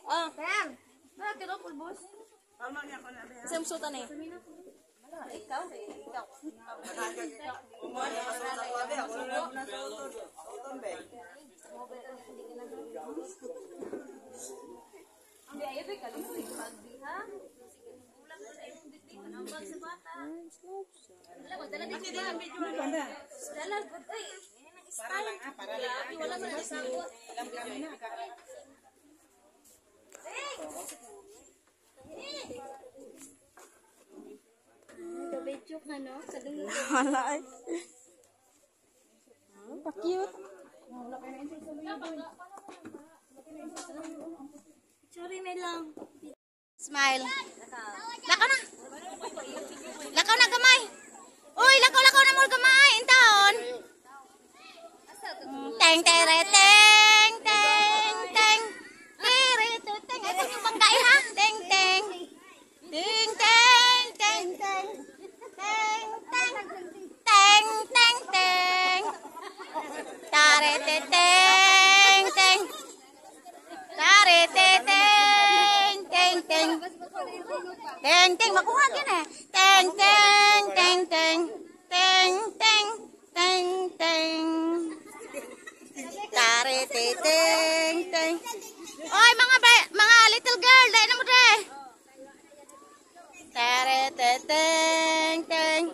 Oh, Bang. Bakit ako pulbos? Sa musutan eh. Ikaw, ikaw. Wala ay. Pa-cute. Sorry, may lang. Smile. Lakaw na. Lakaw na gamay. Uy, lakaw lakaw na mo gamay. Intaon. Teng tere teng teng teng. Tere te teng. Ay, kung yung banggain ha. Teng teng. Teng teng teng teng. Teng teng. Teng teng teng. Tare te teng teng. Tare te teng teng teng. Teng teng makuha gyud eh. Teng teng teng teng. Teng teng teng teng. Tare te teng teng. Oy mga mga little girl, dai na mo dre. Tare te teng teng.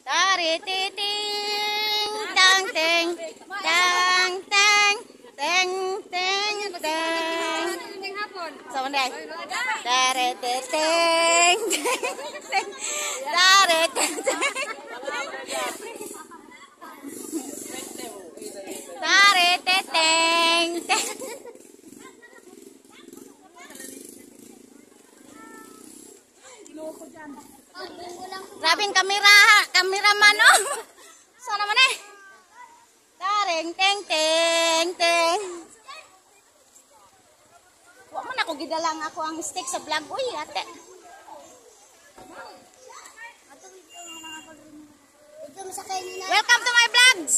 Tare te ting tang teng tang teng teng teng teng. Sa man day? Tare te teng teng. Tare te teng. Tare te teng teng. Grabing kamera, kameraman oh. Sana man eh. Tareng teng teng teng. Wa man ako gidalang ako ang stick sa vlog uy ate. Welcome to my vlogs.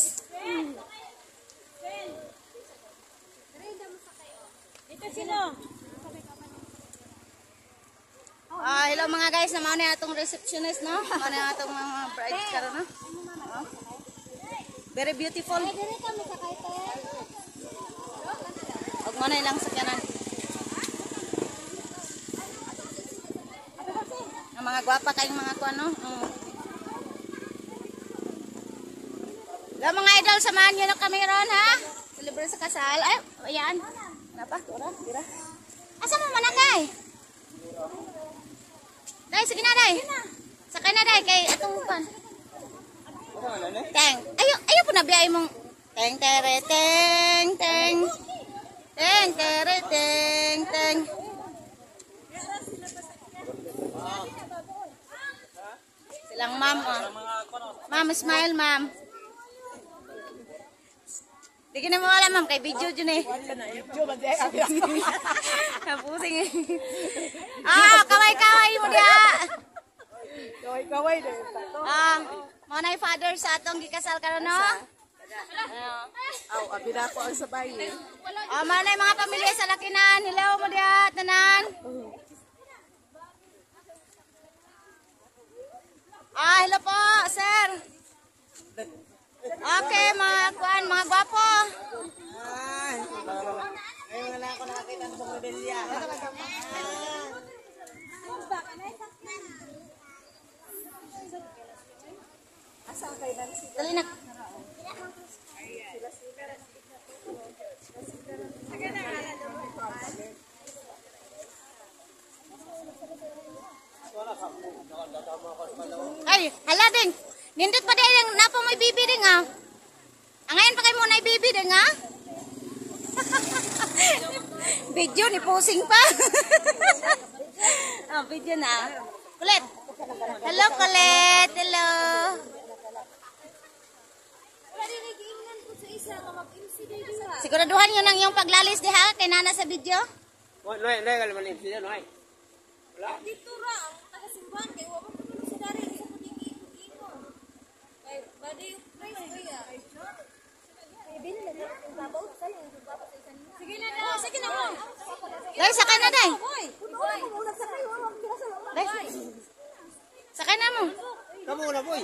Ito sino? Ah, hello mga guys, na mao na atong receptionist no. Mao na atong mga brides karon no. Oh. Very beautiful. Og mo na ilang sakyanan. Ang mga gwapa kayong mga kuan no. Hello mga idol, samahan niyo na kami ron ha. Celebrate sa kasal. Ay, ayan. Ano pa? Ora, dira. Asa mo manakay? Day, sige na, day. Sakay na, day. Kay atong pan. Teng. Ayo, ayo po na biyay mong. Teng, tere, teng, teng. Teng, tere, teng, teng. Silang ma'am, oh. Ma'am, smile, ma'am. Di ka na mawala, ma'am. Kay video dyan eh. Napusing eh. Ah, kaway-kaway mo diha. Kaway-kaway din. Ah, mo na father sa atong gikasal karon no. Aw, abi na ako ang sabay eh. Ah, mo na mga pamilya sa lakinan. Hello mo diha tanan. Ah, hello po, sir. Okay, mga kuan, mga gwapo. Ay, ngayon lang ako nakakita ng bumbilya. Dali na. Ay, hala ding. Nindot pa dahil napa may bibi ding ah. Angayan pa kayo muna bibi ding ah. Video ni posing pa. Oh, video na. Kulit. Hello, Kulit. Hello. Siguraduhan nyo nang yung paglalis diha kay nana sa video. Wala, wala, wala, wala, wala. Dito ra. Sige na daw. Sige na mo. Dai, sakay na dai. Dai. Sakay na mo. Kamu na, boy.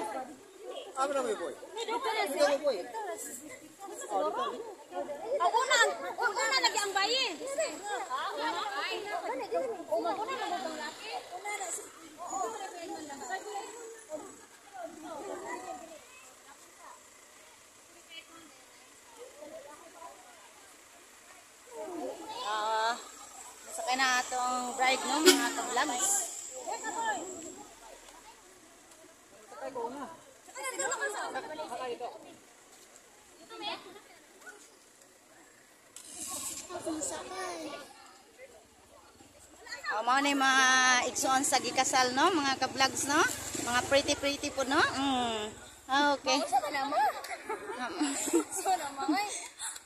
Amo na, boy. Ito, boy. Ang una, ang una lagi ang bayi. Una na ang laki. Sakay na atong bride, no, mga ka-vlogs. Oh, mao ni mga igsuon sa gikasal, no, mga ka-vlogs, no? Mga pretty pretty po, no? Mm. Ah, okay.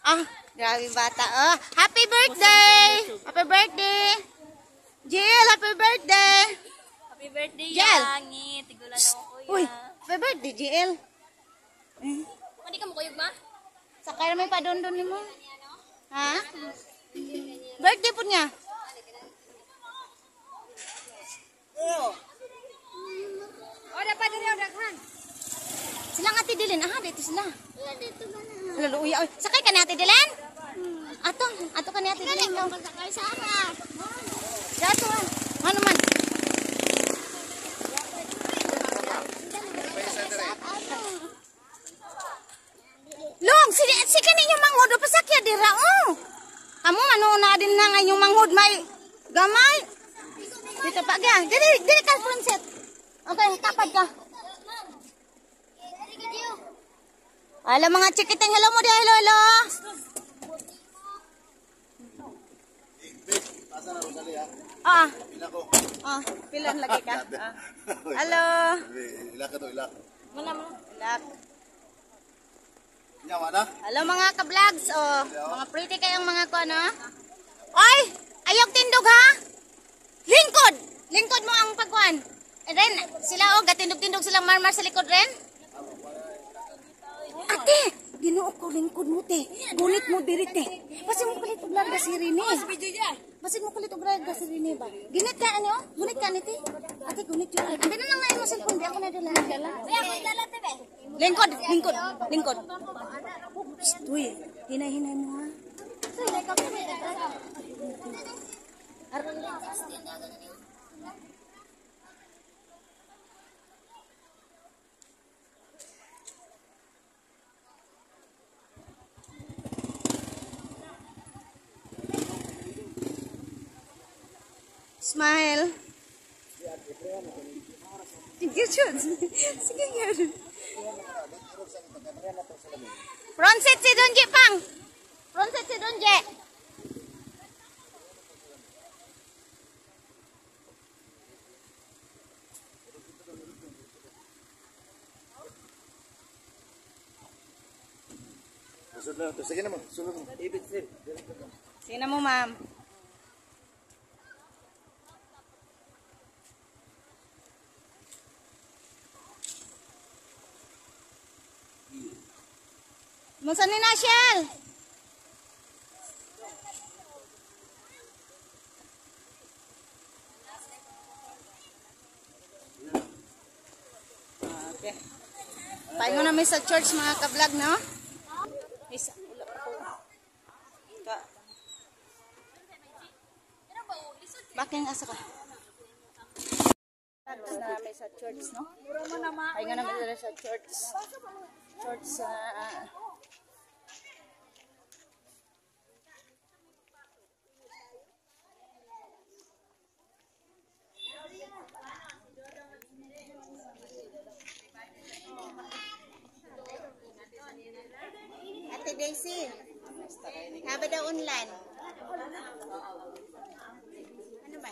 Ah, grabe bata. Oh, happy birthday! Happy birthday! Jill, happy birthday! Happy birthday, Jel. Yangi. Tigulan ako, kuya. Uy, happy birthday, Jill. Hindi ka mukuyog, ma? Sakay may padondon nimo. Ha? Birthday po niya. O, dapat diri ang daghan. Sila nga Ate Dylan. Aha, dito sila. Hala, luuya. Oy, sakay ka ni Ate Dylan? Ato, ato ka ni Ate Dylan. Ikaw sa ara. Dato ah. Ano man? Long, sige, sige ninyo manghod o pasakya dira oh. Amo manuuna din na nga inyong manghod may gamay. Dito pa ga. Dili, dili ka front seat. Okay, kapad ka. Ala mga chikiting, hello mo di, hello, hello. Asa na, Rosalie, ha? Ah, Pila ko. ah, pilan lagi ka. Ah. Hello. Ilak ka to, ilak. Ilak. Nyawa na? Hello mga ka-vlogs, oh. Mga pretty kayong mga ko, ano? Oy, ayok tindog ha. Lingkod. Lingkod mo ang pagkuan. And then, sila oh, gatindog-tindog silang marmar sa likod rin. Ate, Ginoo ko lingkod mo te. Gunit mo diri te. Basin mo kulit og larga si Rene. Basin mo kulit og larga si Rene ba. Ginit ka ani oh. Gunit ka ni te. Ate gunit yun. Ambi na lang na imo cellphone di ako na dala. Lingkod, lingkod, lingkod. Psst, uy, hinay-hinay mo ha. Smile. Sige, Chud. Sige, yun. Front seat si Donji, pang. Front seat si Donji. Sunod na to. Sige naman, sunod mo. Ibig sir. Sino mo, ma'am? Musa ni Nashel? Okay. Paingon namin sa church mga ka-vlog, no? Isa, wala pa ko. Ka. Bakit asa ka? Tapos na namin sa church, no? Paingon namin dito sa church. Church sa... Ate Daisy, haba daw unlan? Ano ba?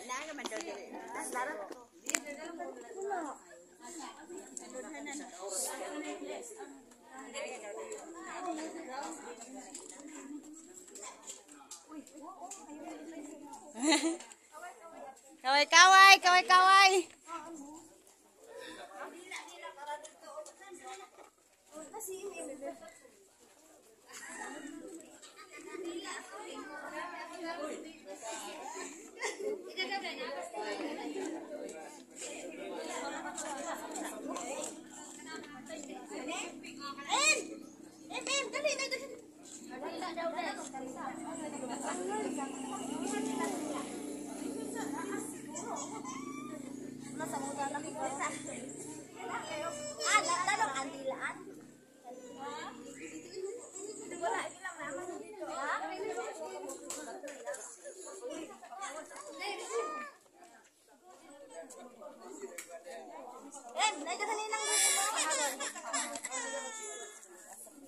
Naaga man daw dili. Kaway kaway, kaway kaway.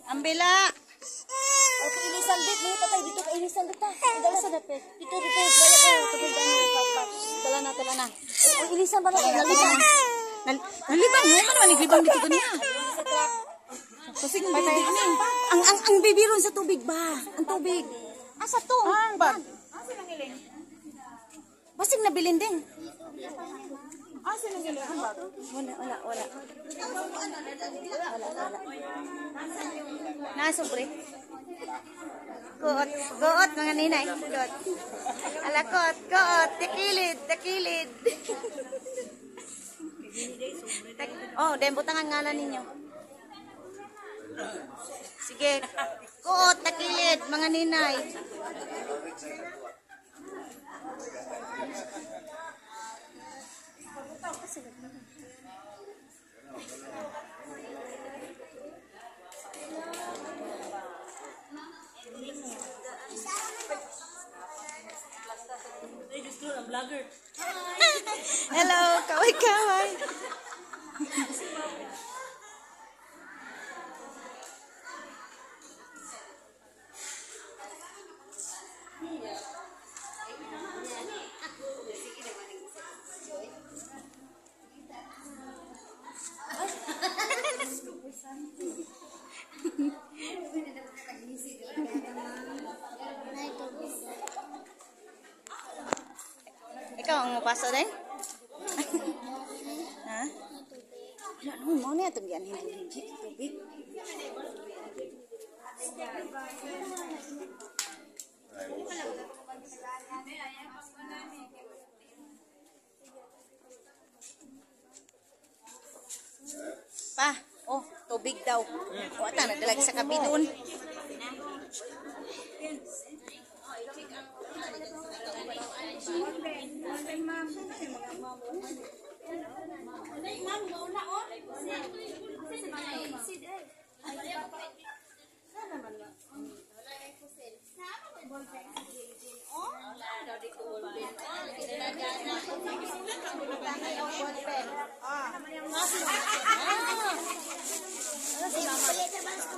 Ambila. Okay, inisan bit, mga patay dito kay inisan bit ta. Dala sa dapit. Dito dito, wala ko tubig ano papat. Tala na, tala na. Ay, inisan ba na nalibang? Nalibang, no? Man naglibang dito kaniya. Kasi kung baby ni. Ang baby ron sa tubig ba? Ang tubig. Asa to? Ang ba? Basig nabilin din. Asa nang iling ang bag? Wala, wala, wala. Wala, wala. Nasa pre. Kuot, kuot mga ninay. Kuot. Ala kuot, kuot. Takilid, takilid. Oh, dembo tangan ngalan ninyo. Sige. Kuot, takilid, mga ninay. Ay, Diyos ko, ang vlogger. Hello, kaway kaway. Ikaw ang mapaso din? Ha? Wala no, mo na itong yan hindi tubig. Pa, oh, tubig daw. O, ata, nadalag sa kabidon.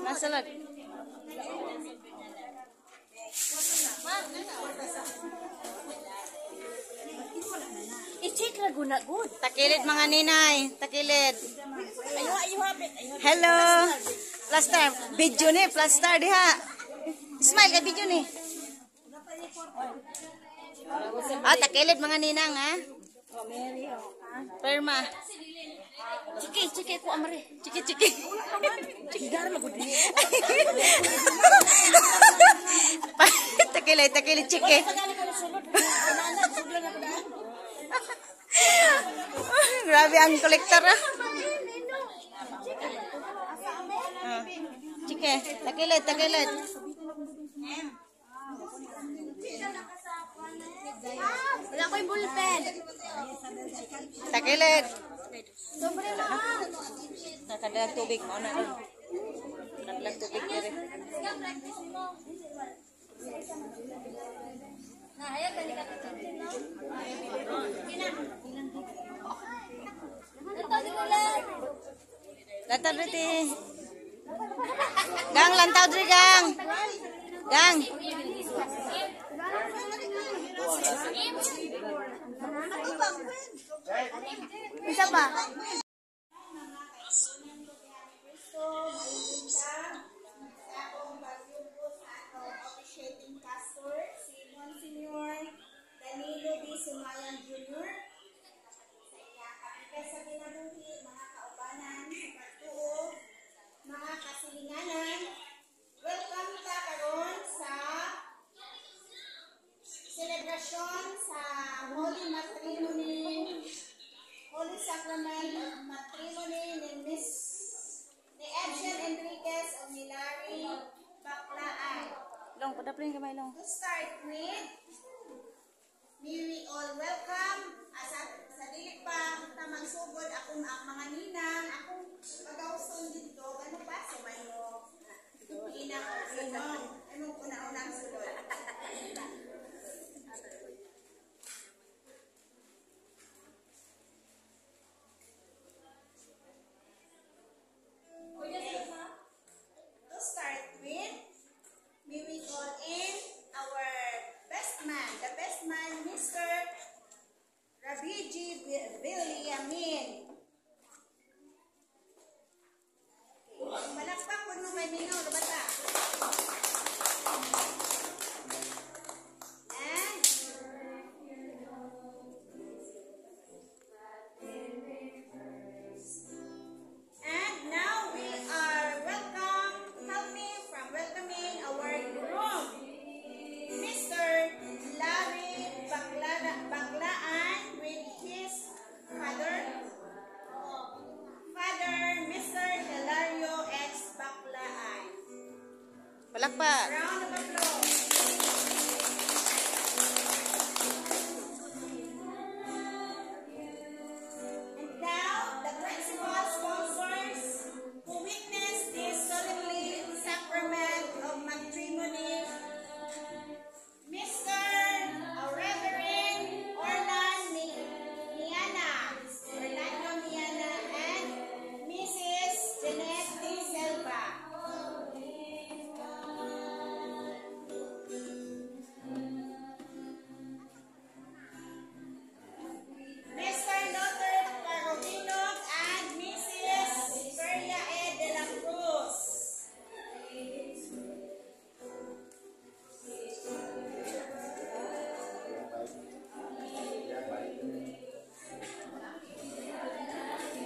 Nasalag. I-check ra guna good. Takilid mga ninay, takilid. Hello. Plaster, video ni, plaster diha. Smile ka video ni. Ah, takilid mga ninang ha. Perma. Chike, chike ko amare. Chiki chiki. Chike magud. Takilid, takilid, chiki. Grabe ang kolektor ah. Ah. Chike, takilid, takilid. Wala ko yung bullpen. Takilid. Nakadalag tubig mo na. Nakadalag tubig dire. Na ayaw gani ka no. Ito di ulan. Lantaw diri. Gang, lantaw diri gang. Gang. Isa pa. Sa akong pagyugbo sa atong officiating pastor, si Monsignor Danilo B. Sumayan Jr. Sa iya kapitan sa kinabuhi, mga kaubanan sa pagtuo, mga kasilinganan, welcome ta karon sa selebrasyon sa Holy Matrimony, Holy Sacrament of Matrimony ni Miss ni Edgen Enriquez o ni Larry Baklaan. Long, padaplin kamay long. To start with, may we all welcome asa sa dili pa ta magsugod akong ang mga ninang, akong pagawson dito, ano pa sumay mo ninang o ninong, anong una-unang sulod. Villamin. Palakpak po mo kay Minor, bata. And now we are welcome, help me from welcoming our groom, Mr. Larry Baklaan with his father, Mr. Hilario X. Baklaan. Palakpak. Round of applause. And now, the principal sponsors who witnessed this solemnly sacrament of matrimony, Mr. Reverend Orlan Miana, Orlando Miana, and Mrs. Jeanette D. Silva. Mr. Luther Parobinog and Mrs. Feria E. De La Cruz.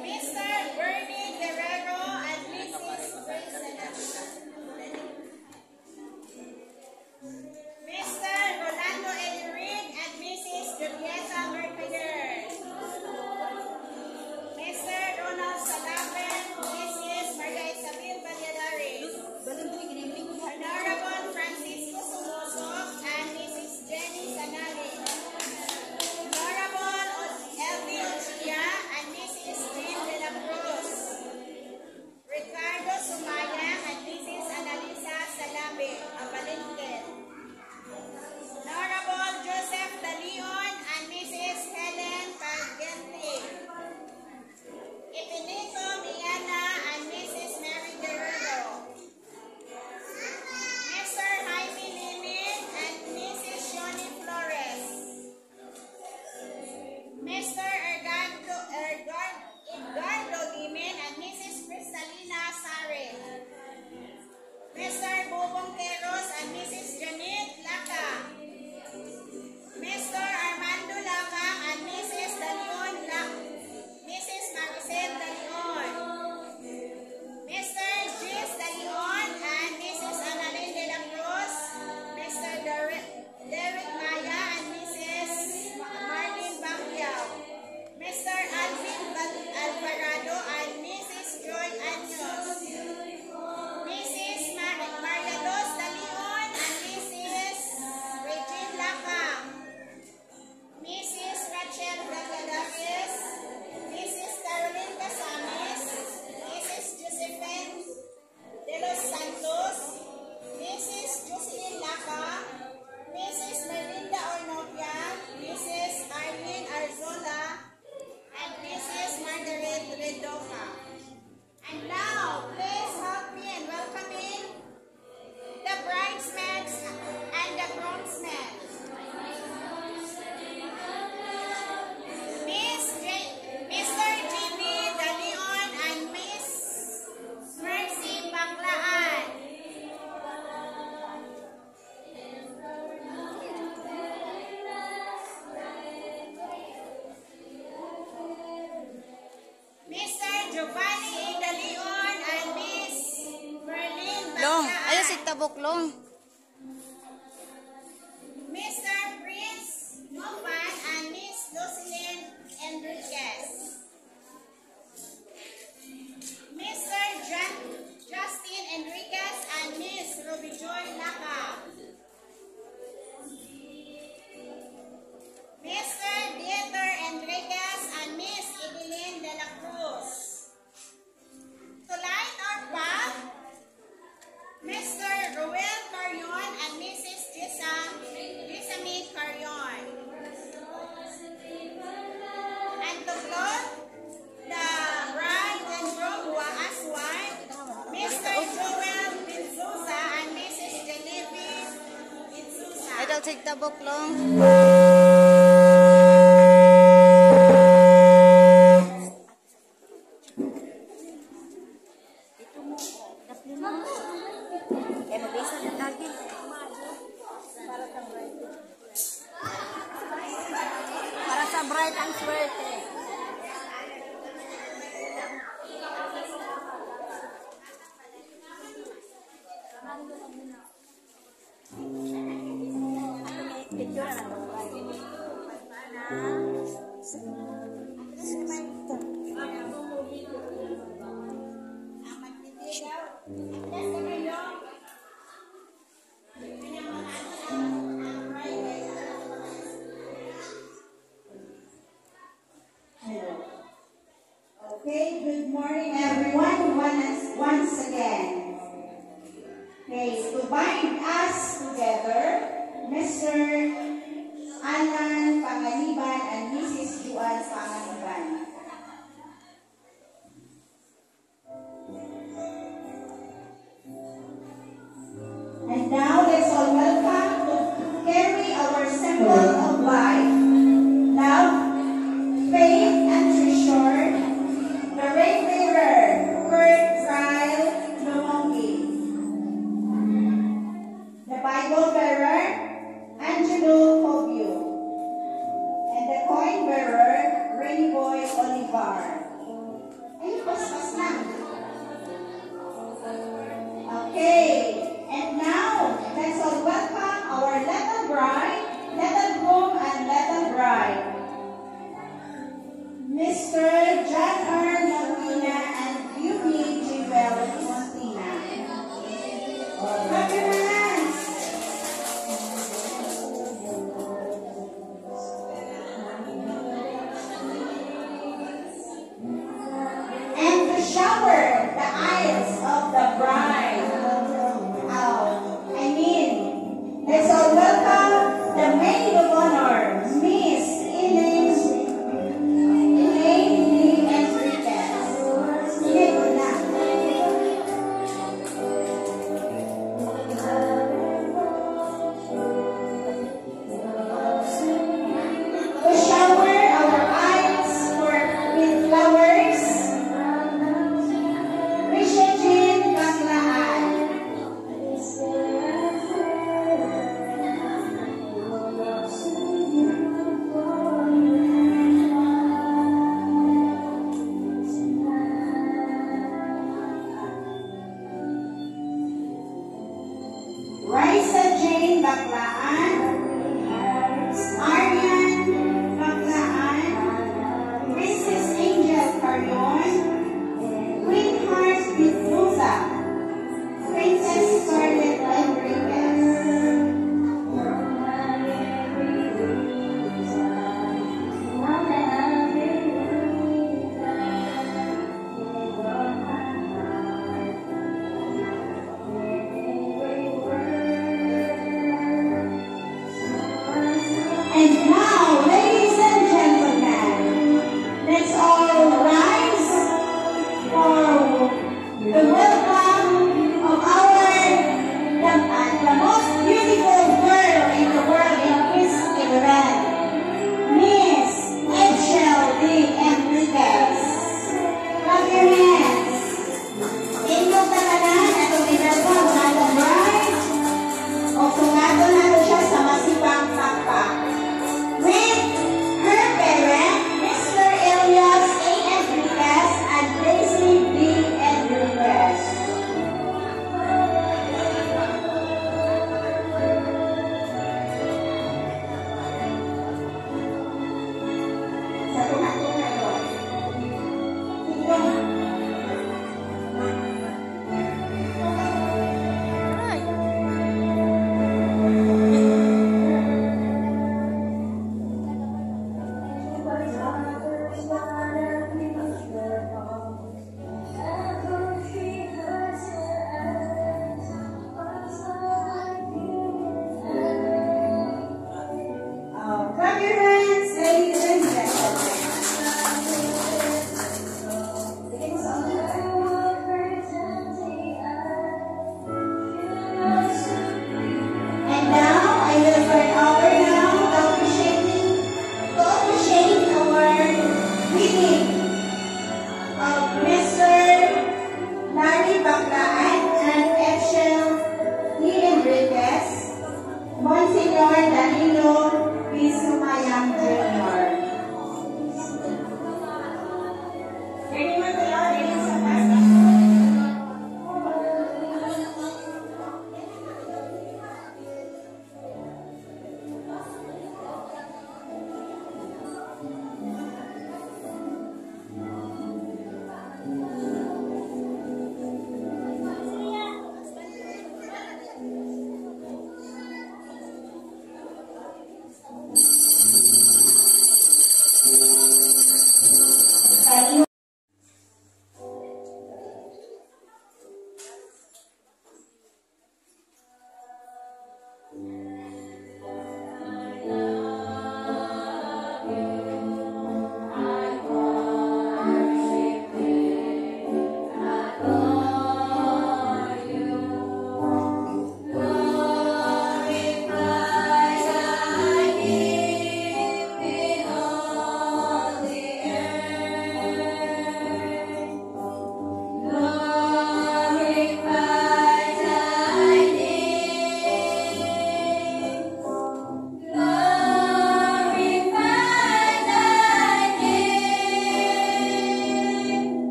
Mr. Bernie Guerrero and Mrs. Grace. Mr. Rolando Elirig and Mrs. Julieta Mercader. Mr. Ronald Salapen, Mrs. Maria Isabel Valladares. Honorable Francisco Somoso and Mrs. Jenny Sanali. Honorable L.D. Ochia and Mrs. Jean De La Cruz. Ricardo Sumaya and Mrs. Analisa Salabe, Abalinque. Honorable Joseph Dalion and Mrs. Helen Pagente. Ipinito Miana and Mrs. Mary Guerrero. Mr. Jaime Limin and Mrs. Shoni Flores. Mr. Edgardo Gimen and Mrs. Cristalina Sare. Mr. Bobong Queros and Mrs. Janet Laca. Mr. Armando Laca and Mrs. Dalion Mrs. Maricel Dalion. Mr. Gis Dalion and Mrs. Annalyn De La Cruz. Mr. Derek Maya and Mrs. Marlene Bangyao. Mr. Alvin Alvarado and Mrs. Joy Anyos. Mrs. Maria Luz Dalion and Mrs. Regine Lacam. Mrs. Rachel Valladares, Mrs. Caroline Casames, Mrs. Josephine De Los Santos, Mrs. Jocelyn Laca, Mrs. Merlinda Ornovia, Mrs. Arlene Arzola, and Mrs. Margaret Redoca. And now, please help me in welcoming the bridesmaids and the groomsmen. Mr. Jimmy Dalion and Miss Mercy Baklaan. Mr. Giovanni A. Dalion and Miss Merlin Long. Baklaan. Ayaw si tabok, long. Mr. Prince Novan and Miss Jocelyn Enriquez. Mr. Justin Enriquez and Miss Ruby Joy Laca. Mr. Dieter Enriquez and Miss Edeline De La Cruz. To light our path, Mr. Ruel Carrion and Mrs. Jessamy Carrion. And to clothe the bride and groom as one, Mr. Joel Binzusa and Mrs. Genevieve Binzusa. Ayaw si tabok, long. Sa bride ang swerte. Picture na to. Hello. Okay, good morning, everyone, once again. Okay, to bind us together, Mr. Alan Panganiban and Mrs. Juan Panganiban. And now let's all welcome to carry our symbol of life, love, faith, and treasure, the ring bearer, Kurt Ryle Lumongi. The Bible bearer, Angelo Cobio. And the coin bearer, Rainy Boy Olivar. Ay, paspas na. Okay, and now, let's all welcome our little bride, little groom, and little bride, Mr. John R. Montina and Yumi Jewel Montina. Clap your hands.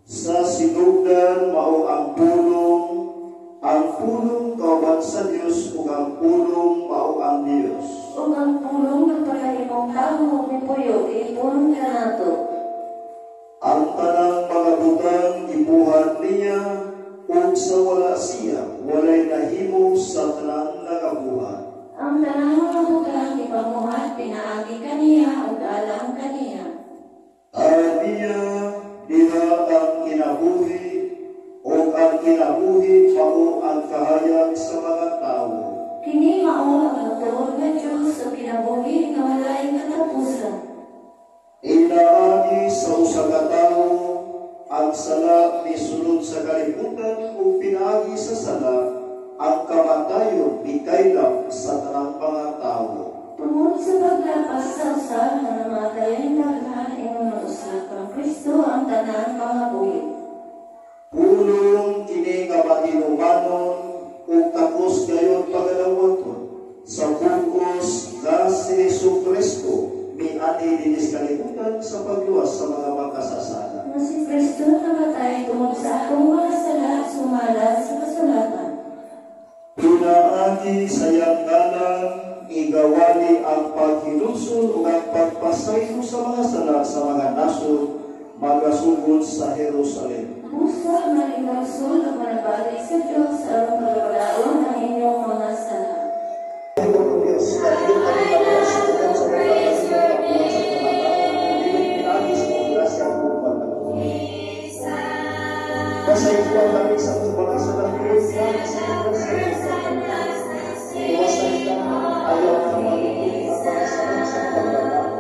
Sa sinugdan mao ang Pulong kauban sa Dios ug ang Pulong mao ang Dios. Ug ang Pulong nagpakahimong tawo mipuyo ipon kanato. Ang tanang mga butang gibuhat niya ug sa wala siya walay nahimo sa tanang nagabuhat. Ang tanang mga butang gipamuhat pinaagi kaniya ug alang kaniya. Aniya diha ang kinabuhi ug ang kinabuhi mao ang kahayag sa mga tawo. Kini mao ang matuod nga Dios ug kinabuhi nga walay katapusan. Inaagi sa usa ka tawo ang sala misulod sa kalibutan ug pinaagi sa sala ang kamatayon mikaylap sa tanang mga tawo. Tungod sa paglapas sa usa nga namatay ang daghan, ingon mausab kang Kristo ang tanang mga buhi. Pulong kini nga mahinumanon ug takos gayon pagadawaton sa bugos nga si Jesucristo mianhi dinhi sa kalibutan sa pagluwas sa mga makasasala. Nga si Kristo namatay tungod sa atong mga sala sumala sa kasulatan. Pinaagi sa iyang ngalan igawali ang paghinulsol ug ang pagpasaylo sa mga sala sa mga nasod magasugod sa Jerusalem. Busa manigawsul ug manabalik sa Dios aron pagawalaon ang inyong mga sala. Pasayuan kami sa mga sala, ayaw na malupit ang mga sala sa pagkatao.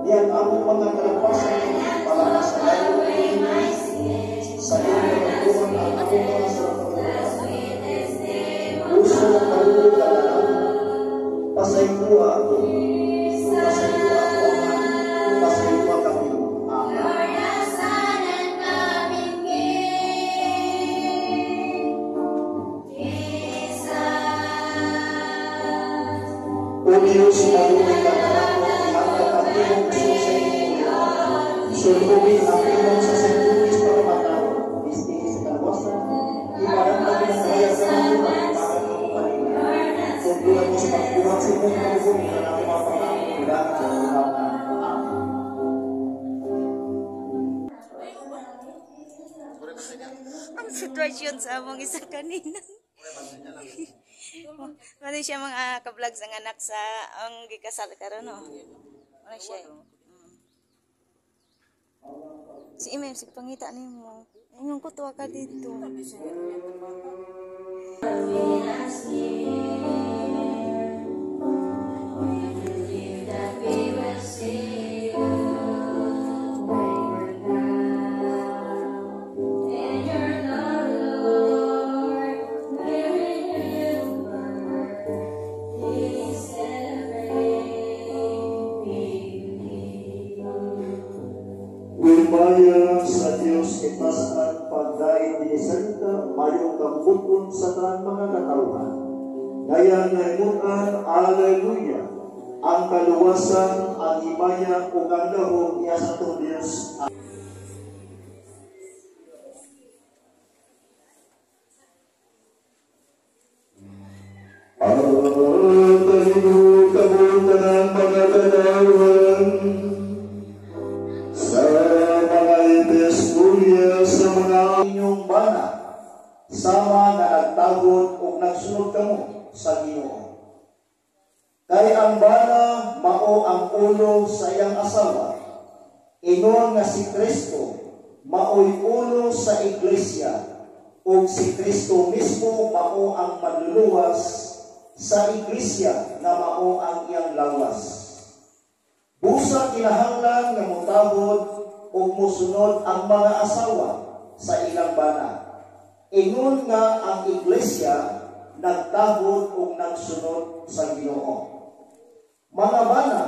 Yan ang mga kalapasan para sa layo sa iyong pagkatuhan ang among mga sala pagkatao. Uso ang kalulog ka na lang, pasayuan ako, pasayuan ako, Ama, pasayuan kami, Ama. O Diyos, maluoy ka kanako, ihatag ang imong kusog sa imong ulo. Sulhubi ang imong sasertugis para matawo, bistihi sa kaluwasan, ipanandami ang hayag sa mga para kamo kanina. Tugdulan mo sa pagbuhat sa imong kabuhon, na nako mapangako, ilangan sa kaluwasan. Amen. Ang sitwasyon sa among isa kanina. Mano siya mga ka-vlogs ang anak sa ang gikasal karon no. Ano siya? Si Imem, sige pangita nimo. Ingon ko tuwa ka dito. Himaya sa Dios itasan pagdain dinhi sa yuta, mayong kambuton sa tanang mga katawhan. Gaya nahimutan, Alleluia, ang kaluwasan, ang himaya ug ang gahom iya sa atong Dios. Inyong bana sama nga nagtahod ug nagsunod kamo sa Ginoo. Kay ang bana mao ang ulo sa iyang asawa, ingon nga si Kristo maoy ulo sa iglesia, ug si Kristo mismo mao ang manluluwas sa iglesia nga mao ang iyang lawas. Busa kinahanglan nga motahod ug mosunod ang mga asawa sa ilang bana. Ingon nga ang iglesia nagtahod ug nagsunod sa Ginoo. Mga bana,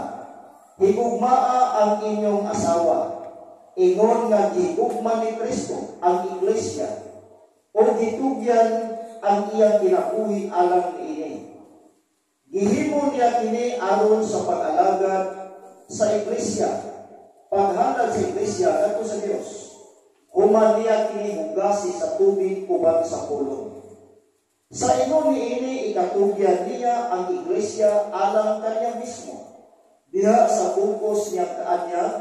higugmaa ang inyong asawa. Ingon nga gihigugma ni Kristo ang iglesia ug gitugyan ang iyang kinabuhi alang niini. Gihimo niya kini aron sa pag-alagad sa iglesia, paghalad sa iglesia ngadto sa Dios, Human niya kini hugasi sa tubig uban sa pulong. Sa ingon niini ikatugyan niya ang iglesia alang kaniya mismo. Diha sa bugos niyang kaanyag,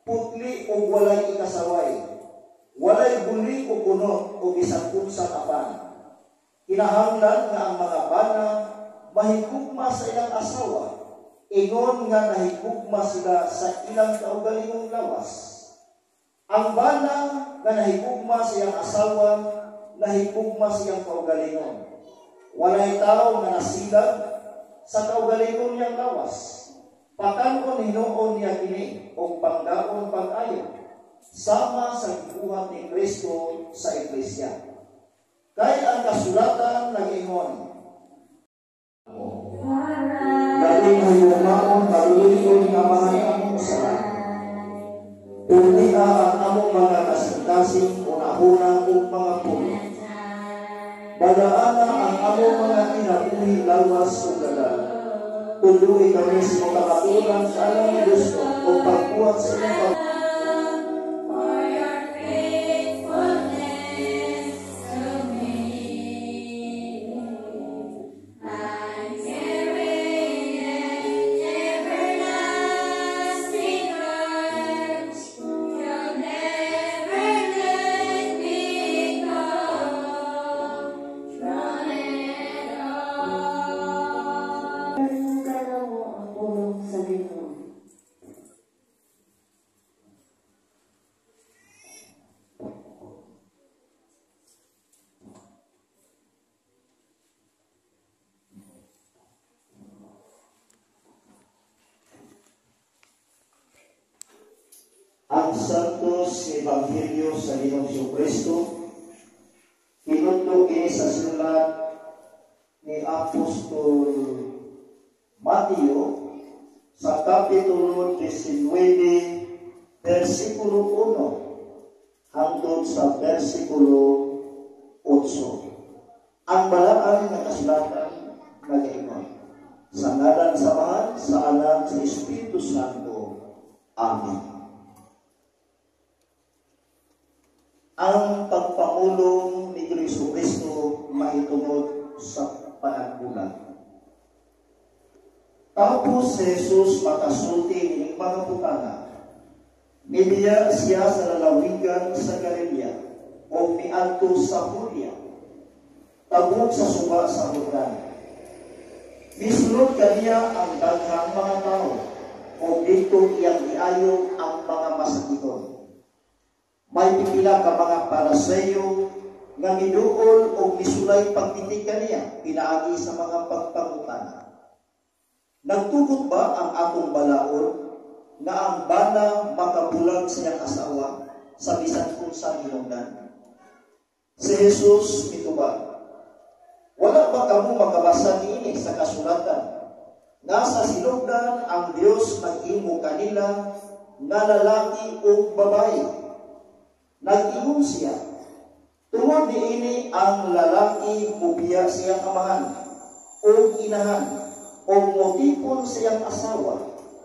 putli o walay ikasaway, walay buli o kunot o bisan unsang apan. Kinahanglan nga ang mga bana mahigugma sa ilang asawa, ingon nga nahigugma sila sa ilang kaugalingong lawas. Ang bana nga nahigugma sa iyang asawa, nahigugma sa iyang kaugalingon. Walay tao nga nasilag sa kaugalingon niyang lawas. Pakanon hinuon niya kini og panggaon pag-ayo, sama sa gibuhat ni Kristo sa iglesia. Kay ang kasulatan nag-ingon, Dating huyumaon, kaluluyon nga amahan among sala. Purniha ang among mga kasing-kasing, unahuna ug mga pulo. Balaana ang among mga kinabuhi, lawas ug gadal. Tuluy kami sa mga kamatuoran sa alang ni Kristo o pagbuhat sa inyong Ang Santos Ebanghelyo sa Ginoong Jesucristo tinudlo kini sa sulat ni Apostol Mateo sa Kapitulo 19, versikulo 1 hangtod sa versikulo 8. Ang balaan nga kasulatan nagaingon, sa ngalan sa Amahan, sa Anak, sa Espiritu Santo. Amen. Ang pagpangulong ni Jesucristo mahitungod sa panagbulag. Tapos si Jesus makasulti nining mga butanga. Nibiya siya sa lalawigan sa Galilea o miadto sa Judea, tabok sa suba sa Jordan. Misulod kaniya ang daghang mga tao o dito iyang iayo ang mga masakiton. May pipila ka mga Paraseyo nga miduol o misulay pagtitig kaniya pinaagi sa mga pagpangutana. Nagtugot ba ang atong balaod nga ang bana makabulag sa iyang asawa sa bisan unsang hinungdan? Si Jesus mitubag, wala ba kamo makabasa niini sa kasulatan nga sa sinugdan ang Dios naghimo kanila nga lalaki ug babayi? Nag-ingon siya, tungod niini ang lalaki mubiya siyang amahan o inahan o motipon siyang asawa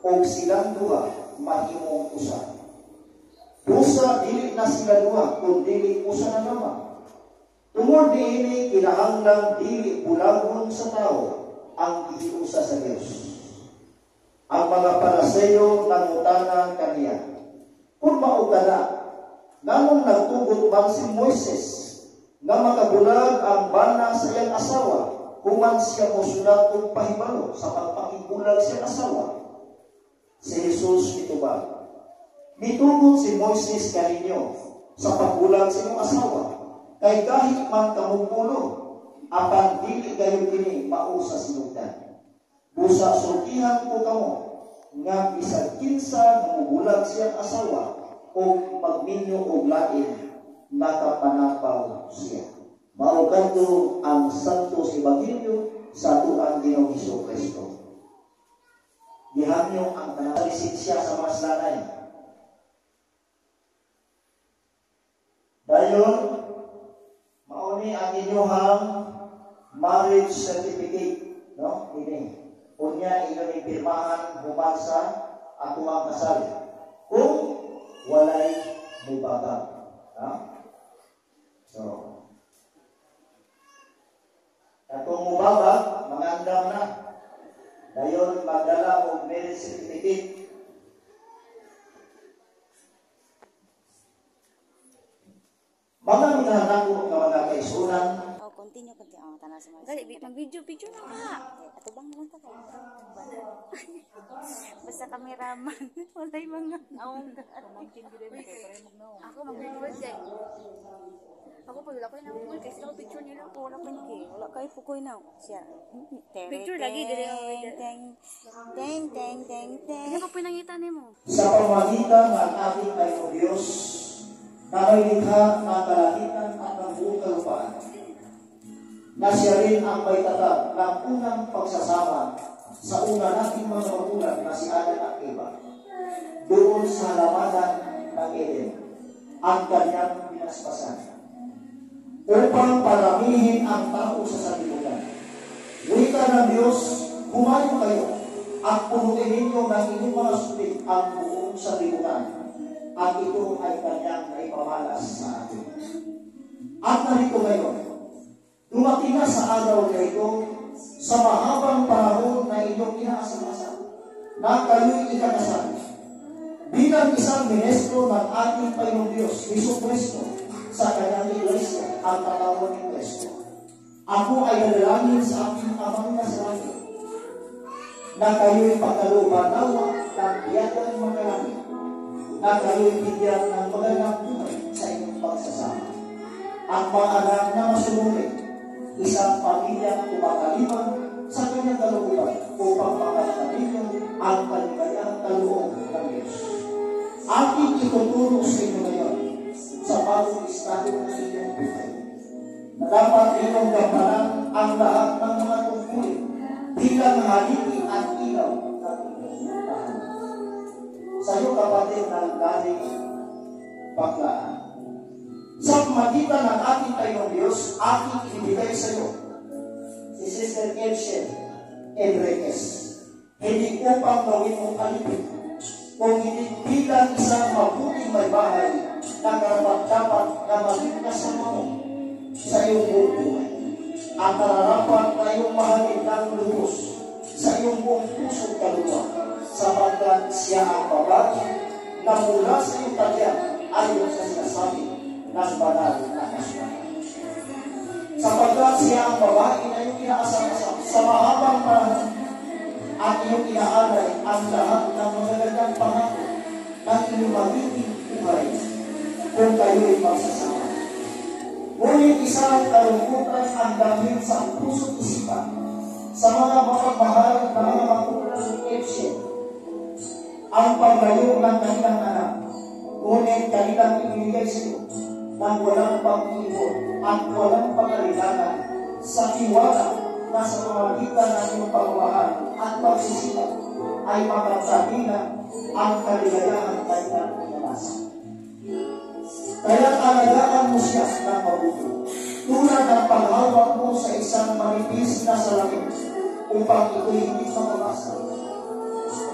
o silang duha mahimong usa. Busa dili na sila duha kun dili usa na lamang. Tungod niini kinahanglan dili bulagon sa tao ang gihiusa sa Dios. Ang mga Paraseyo nangutana kaniya, kung mao kana, nganong nagtugot man si Moises nga makabulag ang bana sa iyang asawa, human siya mosulat og pahibalo sa pagpakibulag sa iyang asawa? Si Jesus mitubag, mitugot si Moises kaninyo sa pagbulag sa iyong asawa, kay kahit man kamong ulo, apan dili gayon kini mao sa sinugdan. Busa sultihan ko kamo nga bisan kinsa mobulag siyang asawa o magminyo og lain, nakapanapaw siya. Mao kadto ang Santos Ebanghelyo sa atuang Ginoong Jesucristo. Gihangyo ang tanang lisensya sa mga slanay. Dayon, mao ni ang inyong marriage certificate, no? Ini. Unya inyo ning pirmahan human sa atuang kasal. Kung walay mubabag. Ha? So, katong mubaba, mangandam na. Dayon magdala og marriage certificate. Mga minahal nga mga kaisunan. Oh, continue, continue. Oh, tanaw sa mga. Dali, mag-video, video na ka. Atubang naman ta kayo. Basta kameraman. Walay mga naong. Ako mag-record kay. Ako pa wala ko na kasi ako picture nila. Wala ko ni wala kayo pukoy na. Siya. Picture lagi dili ako. Teng teng teng teng teng. Hindi ko pinangita nimo. Sa pamamagitan ng ating Panginoong Diyos na may likha ng kalangitan at ng buong kalupaan, na siya rin ang may tatag ng unang pagsasama sa una nating mga magulang na si Adan at Eva, doon sa halamanan ng Eden, ang kanyang binasbasan, upang paramihin ang tao sa sanlibutan. Wika ng Diyos, humayo kayo at punuin ninyo ng inyong mga supit ang buong sanlibutan, at ito ay kanyang naipamalas sa atin. At narito ngayon, dumating na sa araw na ito, sa mahabang panahon na inyong inaasam-asam, na kayo'y ikakasal, bilang isang ministro ng ating Panginoong Diyos, Hesus Kristo, sa kanyang iglesia at katawan ni Kristo. Ako ay nanalangin sa aking Amang nasa langit, na kayo'y pagkalooban nawa ng biyagang mga langit, na kayo'y bigyan ng magandang buhay sa inyong pagsasama, at mga anak na masunurin, isang pamilyang kumakaliman sa kanyang kalooban upang makakabigyan ang kaligayang kaloob ng Diyos. Aking ituturo sa inyo ngayon sa bagong estado ng inyong buhay, na dapat inyong gampanan ang lahat ng mga tungkulin bilang haligi at ilaw ng inyong tahanan. Sa iyo, kapatid ng galing baklaan, sa pamamagitan ng ating Panginoong Diyos, aking ibigay sa iyo si Sister Elsie Enriquez, hindi upang gawin mong alipin, kung hindi bilang isang mabuting may bahay na karapat-dapat na maging kasama mo sa iyong buong buhay, at nararapat na iyong mahalin ng lubos sa iyong buong puso't kaluluwa, sapagkat siya ang babae na mula sa iyong tagyan ayon sa sinasabi ng banal na kasulatan. Sapagkat siya ang babae na iyong inaasam-asam sa mahabang panahon at iyong inaalay ang lahat ng magagandang pangako ng iyong magiging buhay kung kayo'y magsasama. Ngunit isang kalungkutan ang damhin sa puso't isipan sa mga mapagmahal na mga magulang ni Epsian, ang paglayo ng kanilang anak, ngunit kanilang ibinigay sa iyo ng walang pag-iipon at walang pag-alilangan sa tiwala na sa pamamagitan ng iyong pagmamahal at pagsisikap ay makamtan na ang kaligayahan kanilang pinanasa. Kaya alagaan mo siya ng mabuti, tulad ng paghawak mo sa isang manipis na salamin upang ito'y hindi mababasa.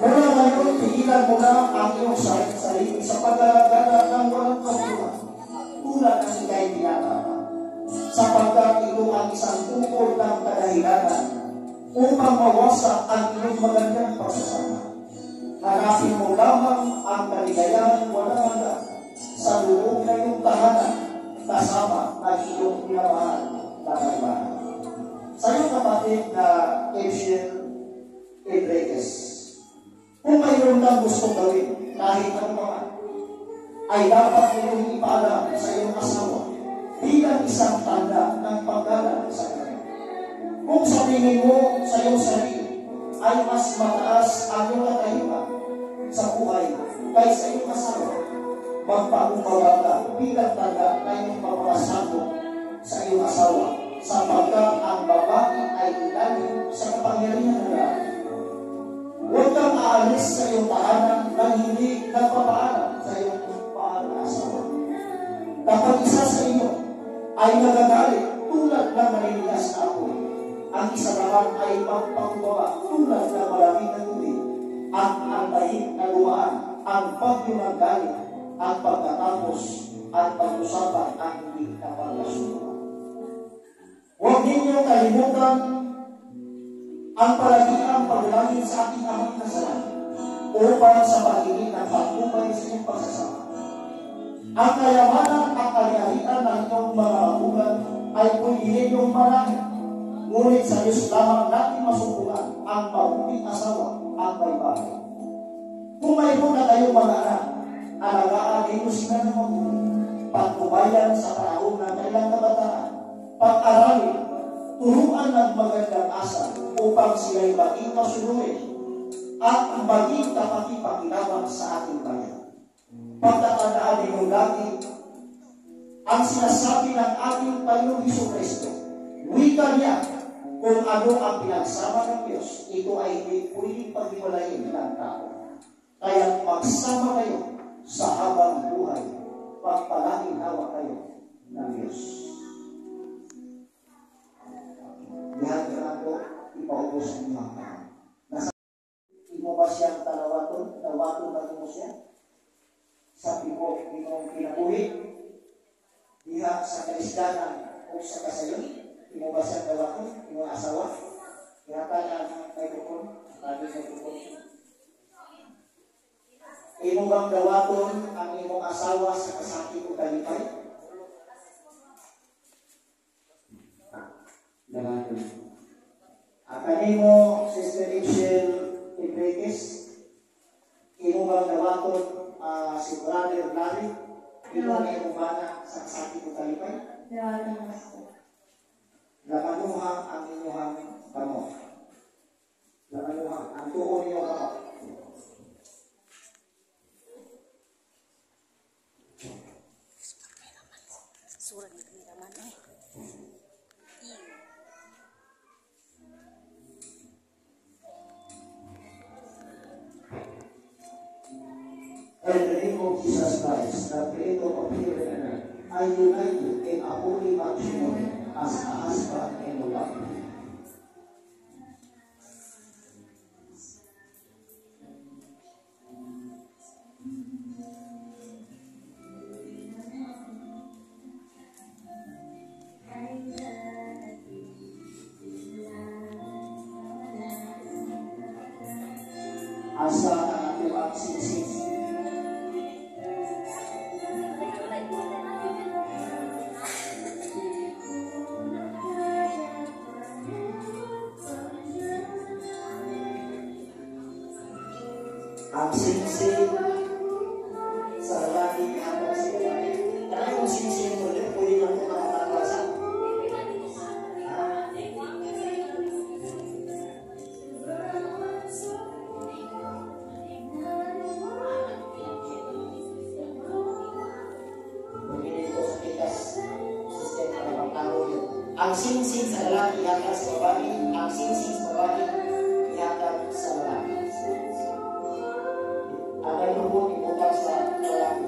Mula ngayon, pigilan mo na ang iyong sarili sa pag-alagala ng walang kasuhan, tulad ng ika'y tinatama, sapagkat ito ang isang ukol ng kadahilanan upang mawasak ang iyong magandang pagsasama. Hanapin mo lamang ang kaligayahan walang hanggan sa loob ng iyong tahanan kasama ang iyong minamahal na may bahay. Sa iyong kapatid na Asian Enriquez, kung mayroon kang gustong gawin kahit ano pa man, ay dapat iyong ipaalam sa iyong asawa bilang isang tanda ng paggalang sa kanya. Kung sa tingin mo sa iyong sarili ay mas mataas ang iyong katayuan sa buhay kaysa iyong asawa, magpakumbaba ka bilang tanda na iyong pagpapasakop sa iyong asawa, sapagkat ang babae ay ilalim sa kapangyarihan ng lalaki. Huwag kang aalis sa iyong tahanan nang hindi nagpapaalam sa iyong mahal na asawa. Kapag isa sa inyo ay nagagalit tulad ng maninigas na apoy, ang isa naman ay magpakumbaba tulad ng malamig na tubig, at antayin na dumaan ang bagyo ng galit at pagkatapos at pag-usapan ang hindi napagkasunduan. Huwag ninyo kalimutan ang palagiang pagdalangin sa ating Amang nasa langit upang sa paghingi ng patnubay sa inyong pagsasama. Ang kayamanan at ari-arian ng inyong mga magulang ay pwede ninyong manahin. Ngunit sa Diyos lamang natin masumpungan ang mabuting asawa at may bahay. Kung mayroon na kayong mga anak, alagaan ninyo sila ng mabuti, patnubayan sa panahon ng kanilang kabataan, pag-aralin, turuan ng magandang asal upang sila'y maging masunurin at maging kapaki-pakinabang sa ating bayan. Pagtatandaan ninyo lagi ang sinasabi ng ating Panginoong Hesukristo. Wika niya, kung ano ang pinagsama ng Diyos, ito ay hindi pwedeng paghiwalayin ng tao. Kaya magsama kayo sa habang buhay, pagpalain nawa kayo ng Diyos. Diyan ka na po, ipaubos ang inyong kamay. Nasa imo ba siyang tanawaton? Tawaton ba mo siya? Sa pipo, imong kinabuhi, diha sa kalisdanan o sa kasayon, imo ba siyang tawaton? Imong asawa? Ihata ang microphone, ang microphone. Imo bang dawaton ang imong asawa sa kasakit o kalipay? Dawaton. Kanimo, Sister Angel Enriquez, imo bang dawaton si Brother Larry? Imo nga imong bana sa kasakit o kalipay? Dawaton, Pastor. Lamanuha ang inyong kamot. Lamanuha ang tuon ninyong kamot. Surat ng kameraman eh. In the name of Jesus Christ, the Creator of heaven and earth, I unite you in a holy matrimony as a husband and a wife. Asa ang atuang singsing? Ang singsing sa lalaki ihatag sa babae. Kaya kung singsing mo, pwede lang ito nakakawasa. Ang singsing sa lalaki ihatag sa babae, ang singsing sa babae ihatag sa lalaki. Ang microphone ibutang sa lalaki.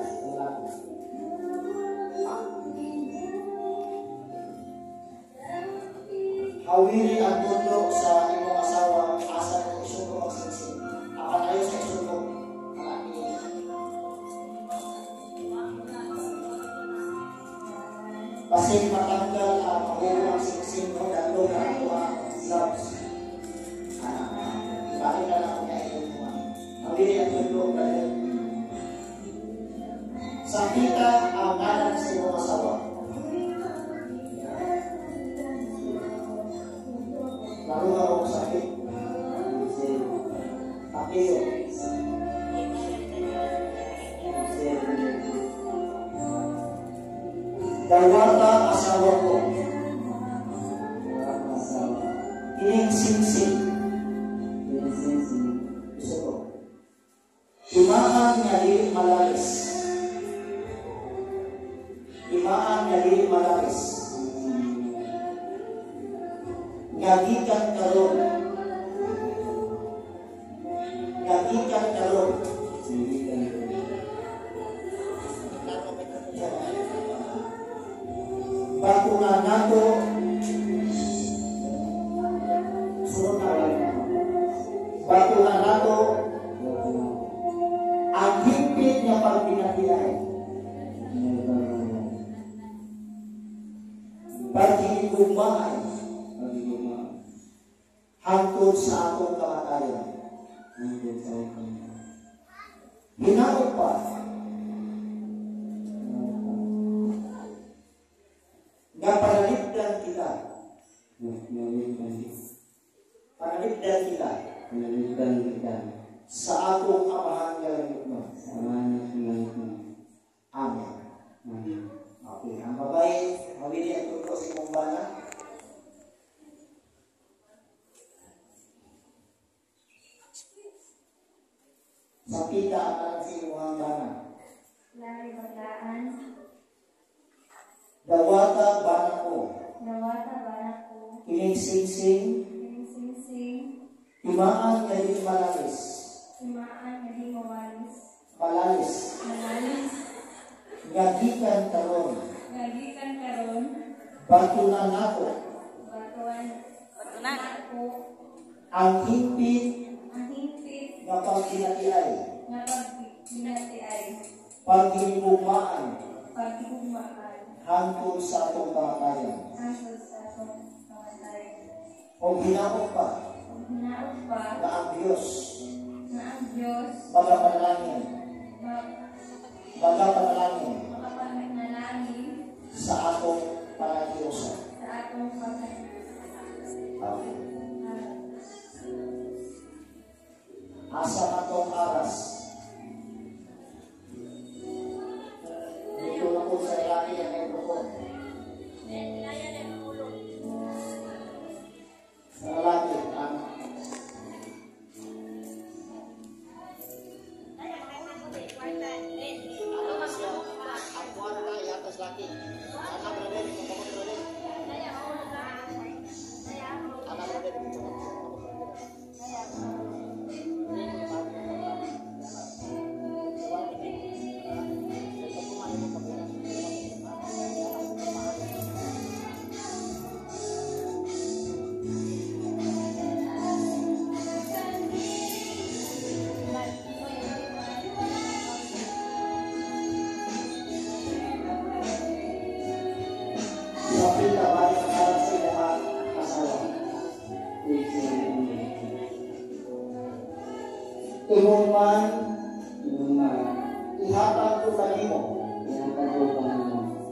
Hawiri ang tudlo sa imong asawa asa mo isugo ang singsing. Apan ayo sa isugo ang aking. Kasi matanggal ang mahulo ang singsing, no? Dalo na ako ang gloves. Bakit na lang ako niya ito? Hawiri ang tudlo, brother. Sakita ang ngalan sa iyong asawa. Laro ka akong sakit. Pakiyo. Dawata asawa ko. Ining singsing. Isa ko. Imaan nga dili malalis. Imaan nga dili malalis. Nga gikan karon. Nga gikan karon. Bago nga nato sunod na lang. Bago nga nato ang higpit nga pagbinatiay. Paghigugmaan hangtod sa atong kamatayon. Hinaot pa nga panalipdan kita. Panalipdan kita sa atong Amahan nga langitnon. Amen. Okay, ang babae, mawili ang tuto sa imong bana. Sa pita ang alang sa imong bana. Lari baglaan. Dawata bana ko. Dawata bana ko. Kining singsing. Kining singsing. Timaan nga di malalis. Timaan nga di mawalis. Malalis. Malalis. Nga gikan karon. Nga gikan karon. Batunan nako. Batuan nako. Ang hingpit. Ang hingpit. Nga pagkinatiay. Nga pagkinatiay. Paghigugmaan. Paghigugmaan. Hangtod sa atong kamatayan. Hangtod sa atong kamatayan. O hinaot pa. Hinaot pa. Na ang Diyos. Na ang Diyos. Magapanalangin. Magapanalangin. Magapanalangin. Sa atong panaghiusa. Sa atong panaghiusa. Okay. Asa atong aras. Dito na po sa lalaki ang microphone. Sa lalaki ang kwarta ihatas laki. Anak brother, kamot brother. Anak brother, kamot. Ingon man, ihatag ko kanimo,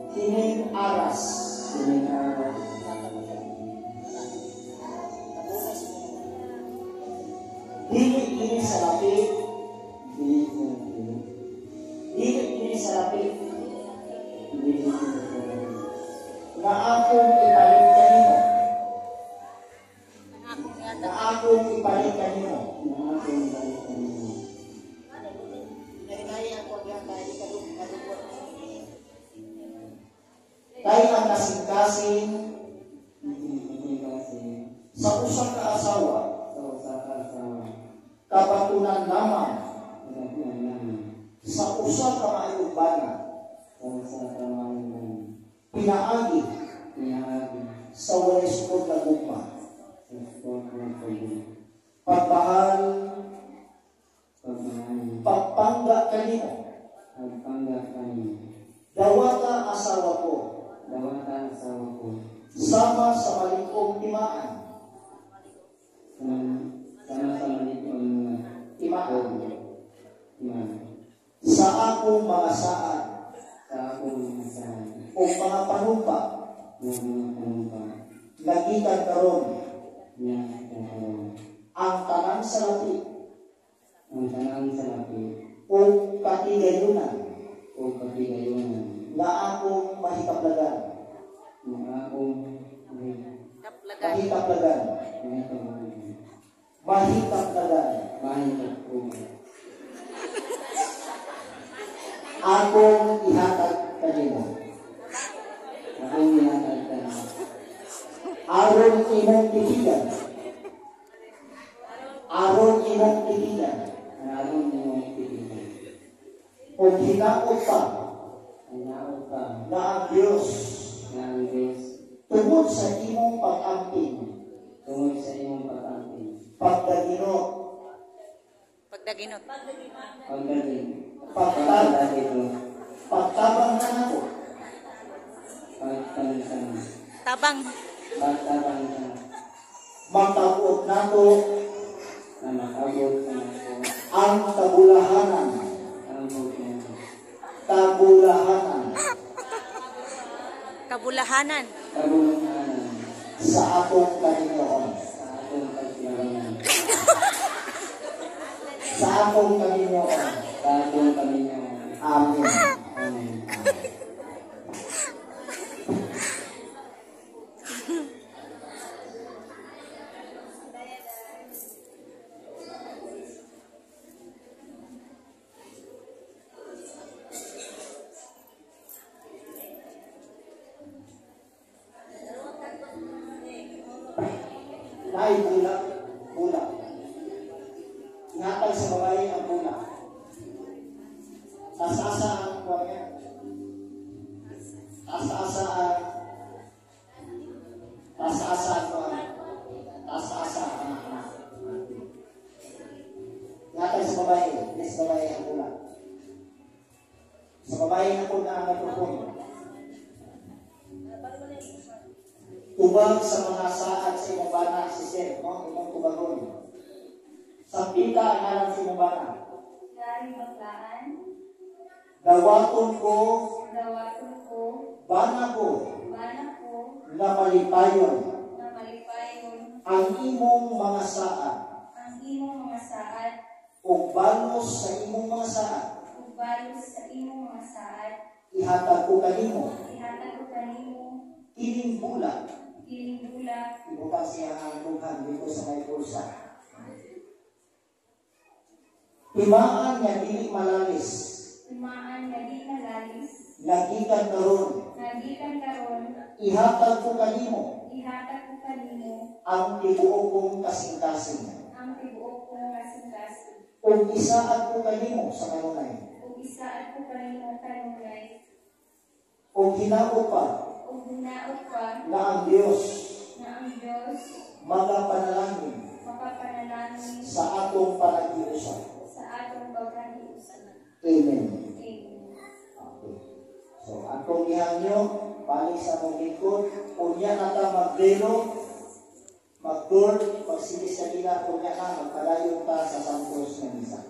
kining aras, dili kini sa lapit, dili kini sa lapit, na akong ipalit kanimo, na akong ipalit kanimo. Kay ang kasing-kasing sa usa ka asawa, kabatunan lamang sa usa ka maayong bana, pinaagi sa walay sukod na gugma, pagmahal, pagpangga kanimo, dawata asawa ko, sama sa malikong timaan, sa akong mga saad o mga panumpa nagikan karon ang tanang salapi o katigayunan na akong mahikaplagan, mahikaplagan, mahikaplagan, akong ihatag kanimo, aron imong tigilan, aron imong tigilan, o hinaot pa na ang Diyos tungod sa imong pag-amping, pagdaginot, pagtabang na nako, Tabang ka. Matabot nato Na makabot nato ang kabulahanan. Ang kabulahanan. Kabulahanan. Kabulahanan. Kabulahanan. Sa atong kaginyoon. Sa atong kaginyoon. Sa atong kaginyoon. Sa atong kaginyoon. Amen. Amen. Ay, bulak, bulak. Ihatag sa babae ang bulak. Taas-asa ang kuha niya. Taas-asa ang taas-asa ang kuha. Taas-asa ang anak. Ihatag sa babae, yes, babae ang bulak. Sa babae na po na ang microphone. Tubag sa mga saad sa imong bana, si Sir, no? Imong tubagon. Sa pita ang ngalan sa imong bana. Dari baklaan, Dawaton ko, dawaton ko, bana ko, bana ko, na malipayon na malipayon ang imong mga saad, ang imong mga saad, ug balos sa imong mga saad, ug balos sa imong mga saad, ihatag ko kanimo, ihatag ko kanimo, kining bulak. Kining bulak. Ibutang siya ang dughan dito sa may bulsa. Timaan nga dili malalis. Timaan nga di malalis. Nagikan karon. Nagikan karon. Ihatag ko kanimo. Ihatag ko kanimo. Ang tibuok kong kasing-kasing. Ang tibuok kong kasing-kasing. Ug isaad ko kanimo sa kanunay. Ug isaad ko kanimo kanunay. Ug hinaot pa. Ug hinaot pa. Na ang Dios. Na ang Dios. Magapanalangin. Makapanalangin. Sa atong panaghiusa. Sa atong paghiusa. Amen. Amen. Okay. So, atong gihangyo, balik sa among lingkod, unya na ta magbelo, magdur, magsilis sa dila, unya na magpadayon ta sa Santos nga misa.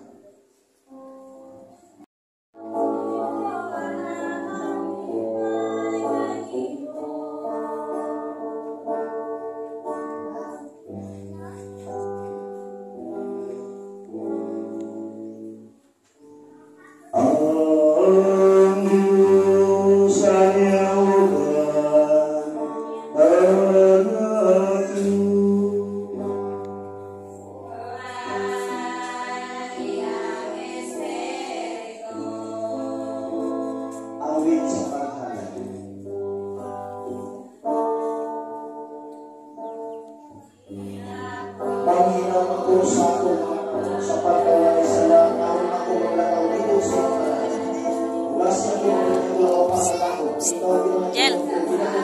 Jel.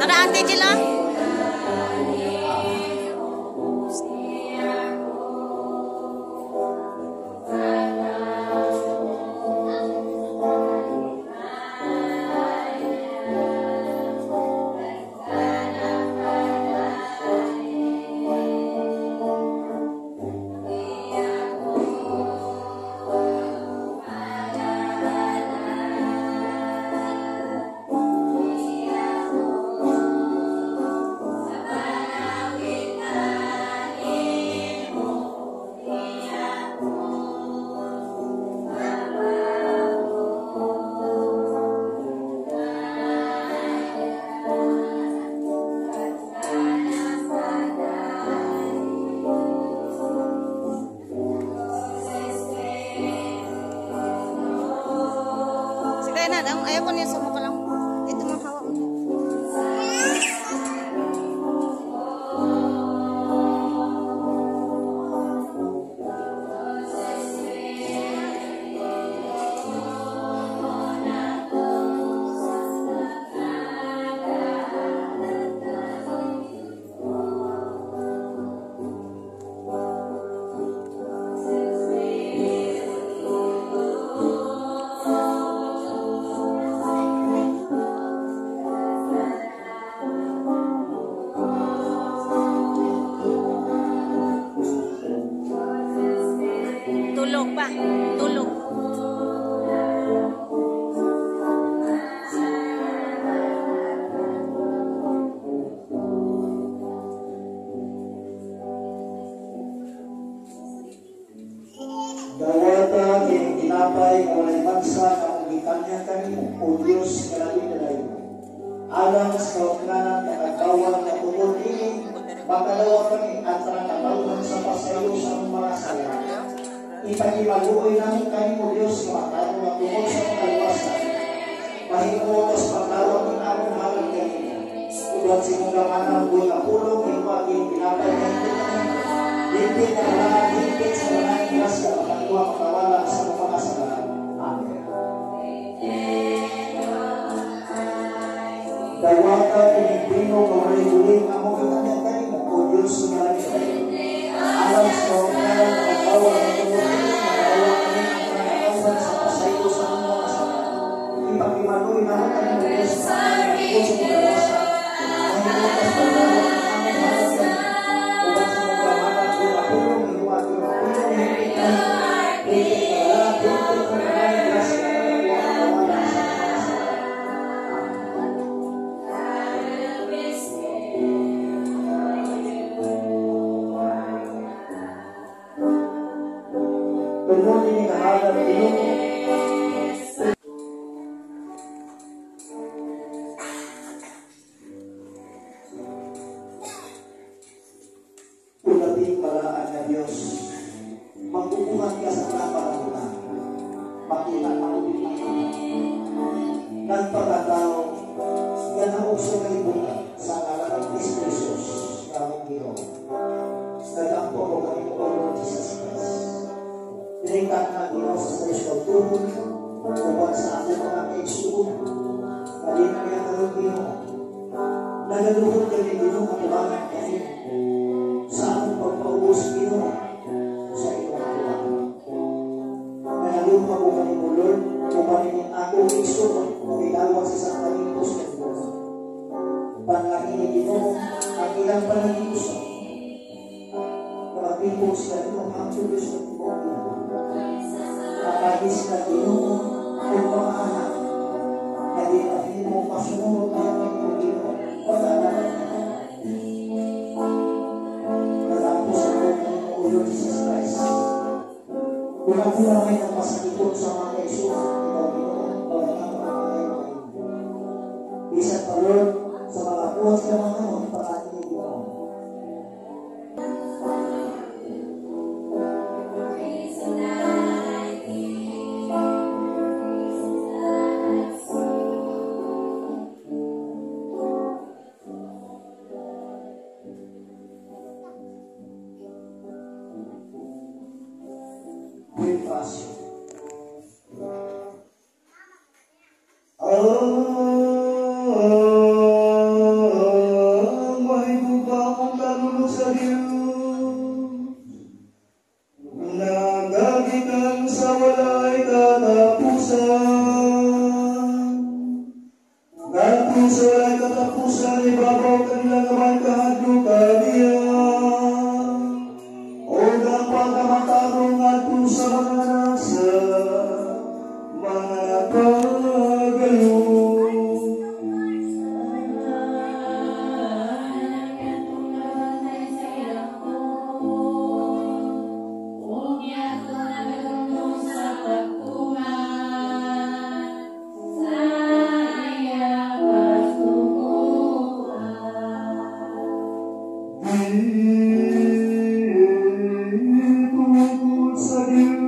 Tara Ate Jel ah. Ayaw ko niya sa mukha lang. Dito mo hawak mo. walay bansa na among gitanya kanimo, O Dios nga labing kadayo. Alang sa kaugnanan nga nagtawag na tungod niini, makadawat kami ang tanang katawhan sa pasaylo sa among mga sala. Ipahimaluoy namo kanimo, Dios, nga matarong nga tungod sa mga kaluwasan, mahimuot sa pagtawag ng among halad kanimo. Uban sa imong gamhanang buhi nga pulong, hinuaging pinapay nga hingpit kanimo. Hingpit na balaan, hingpit sa banayeng grasya, makakuha makawala sa mga sala. Amen. Dawata pinigpino nga walay buling among itanyag kanimo, O Dios nga labing kadayo. Alang sa kaugnanan nga nagtawag nga tungod niini, makadawat kami ang tanang katawhan sa pasaylo sa among mga sala. Ipakimaluoy namo kanimo, Dios, nga tungod sa imong kaluwasan, mahimuot sa pagtawag ng among halad kanimo. Uban sa imong gamhanan buhi nga pulong, hinuagi ang pulong hingpit kanimo. Hingpit nga balaan, hingpit sa banayeng grasya, makakuha makawala sa among mga sala. Amen. Tungod ini nga halad Ginoo, o labing balaan nga Dios, magbubuhat ka sa tanang mga butang, makita maubit ang mga nagpakatao nga naugso kalibutan sa ngalan ni Kristo Jesus nga among Ginoo. Nagampo ko kanimo, O Lord Jesus Christ. Tiningkang na Ginoo sa sarili pagtuhod uban sa akong mga kaigsuon. Dali na niya karon Ginoo. Nagaluhod kami Ginoo katubangan kanimo sa akong pagpaubos Ginoo sa imong atubangan. Nagaluhod ko kanimo, Lord, uban ining akong igsuon magidawat sa isang panimpos nga Ginoo. Panlaki ni Ginoo ang ilang panagiusap. Na magtipon sila Ginoo hangtod sa tibuok Ginoo. Makagis na Ginoo ug mga anak na di mahimo masunod ang inyong Ginoo pag-aalaman niya. Nagampo sa loob kanimo, O Lord Jesus Christ. Kung ako na may nagmasakiton sa mga kaigsuon, ikaw Ginoo, pagkatapos ang mga imo. Bisan pa, Lord, sa mga buhat sila mga kamot, ipakain ni Ginoo. Bonifacio. Ang mahigugmaong kalulog sa Diyos, nagagikan sa walay katapusan. Ngadto sa walay katapusan, ibabaw kanila nga may kahadlok kaniya. O ang pagkamatarong ngadto sa mga anak sa mga pagayon. Tungkol sa Diyos,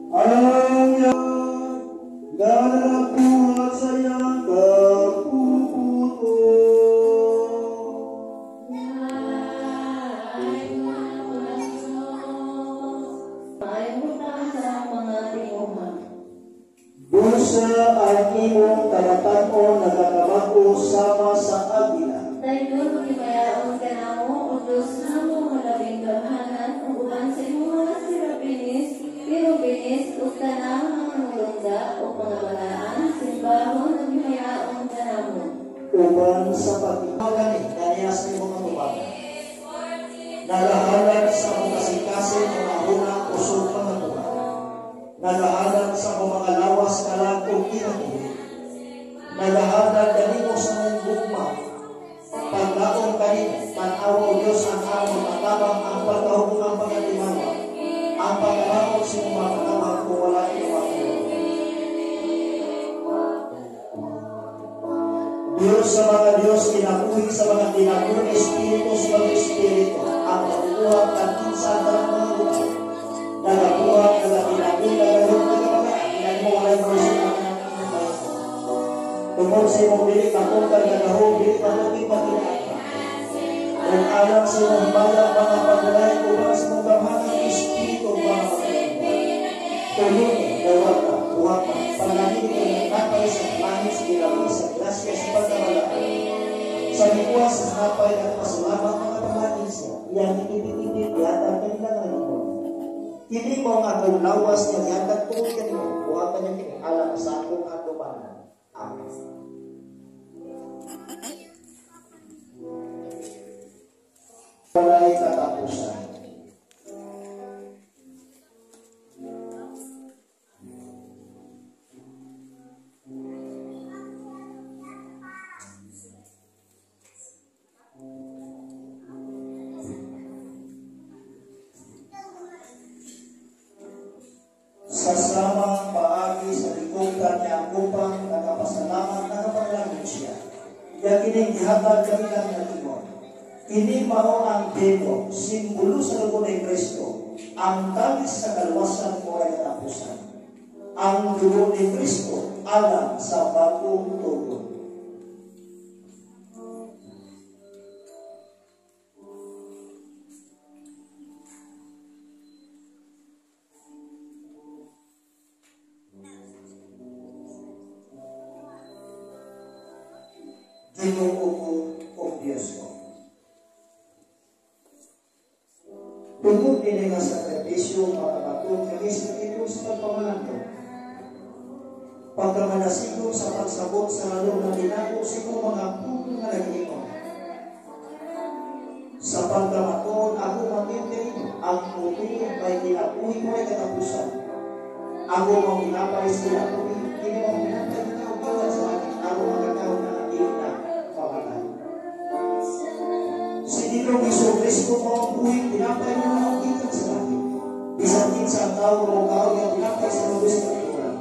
ang nanabuhat sa iyang kapuputo. Busa ang imong kabatan-on nagakabag-o sama sa agila. Dayon gimayaon ka namo, O Dios namo nga labing gamhanan, ug uban sa imong mga serapinis, kerubinis ug tanang mga manulongga ug mga balaan, simbahon ug himayaon ka namo. Uban sa pagkani kaniya sa imong katubangan. Nagahalad sa among kasing-kasing mga hunang kusog mga tuban. Nagahalad sa among mga lawas kalag ug kinabuhi. Nagahalad kanimo sa among gugma. Paglaom kanimo, tan-awa o Dios ang among pagtabang, ang pagkahubong, ang pagkatimawa, ang pagkalaot sa imong mga katawhan ug Diyos sa mga Diyos, kinabuhi sa mga kinabuhi, Espiritu sa mga Espiritu, ang pagkuha kantin sa ang mga lugar. Nagabuhat, nagakinabuhi, nagahod, nagabagaan, inagmawalay mo sa mga tungod sa imong dili makungkad, nagahod, dili malugi, magkinaapa. Kung alang sa imong himaya, mga pagulay, ubang sa imong gamhanang Espiritu, mga pagulay. Tulong, dawata, buhata, panalangin ko ng napay sa langit, sa kinabuhi, sa grasya, sa pagkamalaan. Sa likuwa sa napay, nagpasalamat mga panalangin siya. Iyang itipit-ipit, ihatag kanila ng lingkod. Kini mo ang akong lawas nga gihatag tungod kanimo, buhatan niya kini alang sa akong handumanan. Amen. Walay katapusan. Sasama paagi sa likod niya upang nakapasalamat, nakapanalangin siya. Kaya kining gihatag kanila nga ingon. Kini mao ang bino, simbolo sa dugo ni Kristo, ang kalis sa kaluwasan mo ay katapusan. Ang dugo ni Kristo alang sa bagong tugon. Ginoo ko o Diyos ko. Tungod nila nga sakripisyo makabaton kami sa ito sa pagpamalandong. Pagkamanasigo sa pagsabot sa lalong na tinago sa imong mga puno nga nag-iingon. Sa pagkamatuon ako matindi ang utuon ay kinabuhi mo ay katapusan. Ako mang pinapay sa kinabuhi, hindi mo pinapay na tao sa akin, ako mga tao na naging na pamatay. Si Ginoong Jesucristo mo ang buhay, pinapay mo na ang gikan sa akin. Bisan kinsa ang tao mo tao nga pinapay sa lubos sa katuran.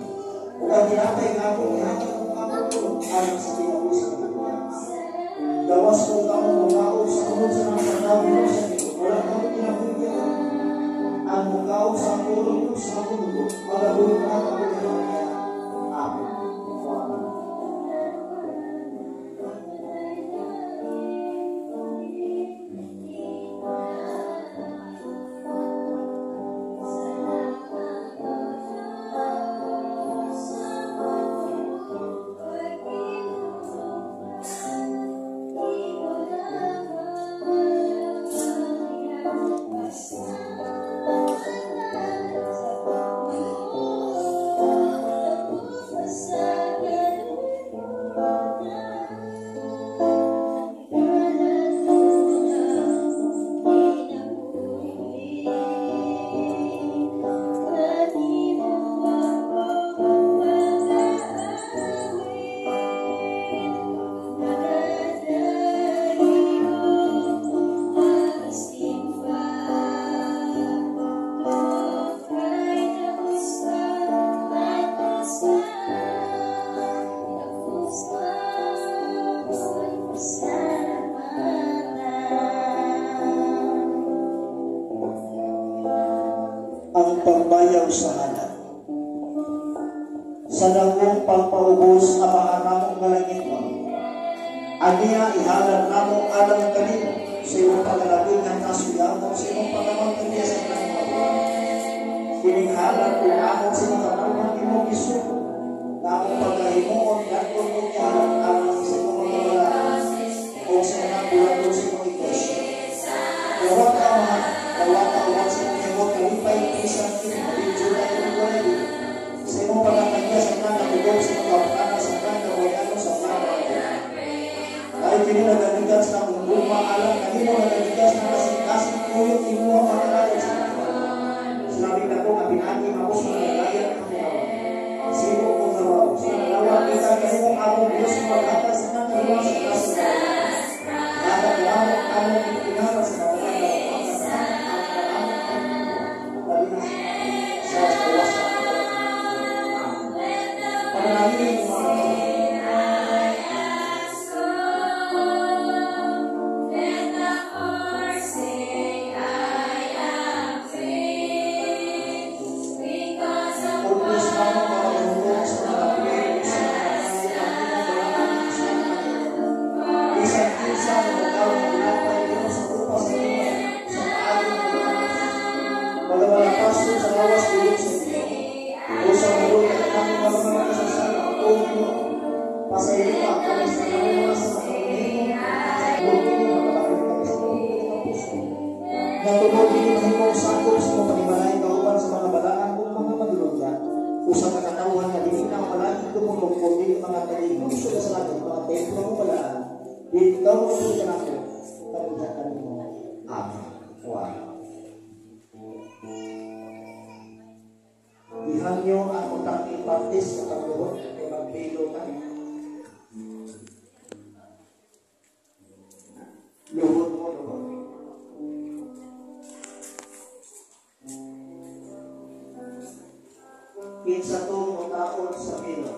O ang pinapay nga ako, ihatag mo ako tulong alang sa kinabuhi sa katuran. Gawas kong kamo mukao sa unod sa mga tao mo sa Ginoo. Wala kamo kinabuhi niya. Ang mukao sa ulo sa akong dugo, magabuhi na ako niya. Amen. Amen. Ang pagbayaw sa halad. Sa dagong pagpaubos, Amahan namo nga langitnon. Aniya ihalad namo alang kanimo sa imong pagkalabing nga kasuyamon sa imong pagkamangkanya sa tanang mga. Kining halad ug amon sa imong katalman imong gisugo na among pagkahimuon ngadto mo ihalad alang sa imong pagkabalaan o sa mga buhaton sa imong iglesia. Dawat ka Amahan, dawat ka uwan sa imong himot kalipay bisan kini mabidyo na imong walay sa imong pagkatagya sa tanang katugong sa pagkabana sa tanang kabuhayan sa tanang mga. Dahil kini nagaligas na kung guma alang kanimo nagaligas na kasing-kasing tuyot imuha makalayan sa katuwa. Sinabi na ko nga pinagi mapos na nagalayan ang mga. Sino kong gawaw? Sa nalawa kita kanimo among Diyos maghatag sa tanang kaluwa sa kaso. Hatag namo among ipinara sa mga. Panalangin mga. mosakop sa imong panimalay kauban sa mga balaan ug mga madulunggan, usa ka katawhan nga dili na malagi dumungog kundi mga taga-lungsod sa langit, mga templo mo balaan, dili ikaw mo kanako, kabuhat kanimo. Amen. Wow. Ihangyo ang utang ipartis sa pagluhod kay magbilo ka. Luhod mo, luhod. Kinsa to mo taon sa bilo.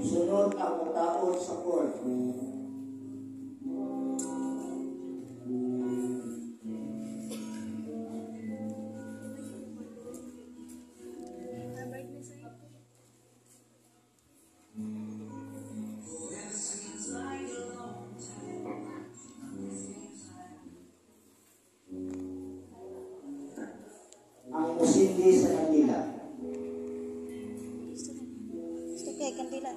Sunod ang mutaon sa cord. Ang musindi sa kandila. Gusto kay kandila.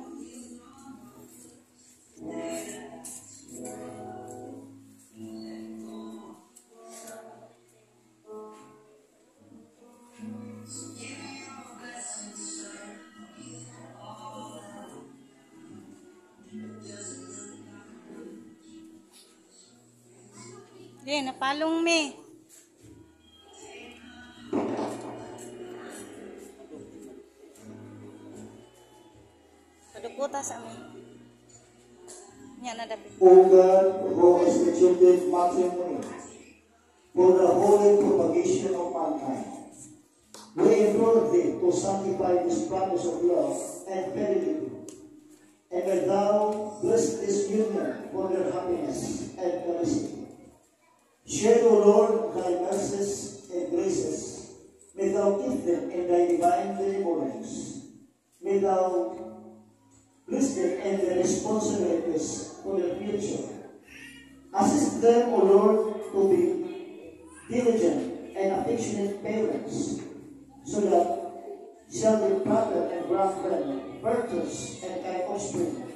Di, napalong mi. Padukuta sa amin. Nya na dapat. O God, who instituted matrimony for the holy propagation of mankind, we implore thee to sanctify this promise of love and fidelity, and may thou bless this union for their happiness and felicity. Share, O Lord, thy mercies and graces. May thou keep them in thy divine benevolence. May thou bless them in their responsibilities for their future. Assist them, O Lord, to be diligent and affectionate parents, so that shall their brother and brethren, virtuous and kind offspring,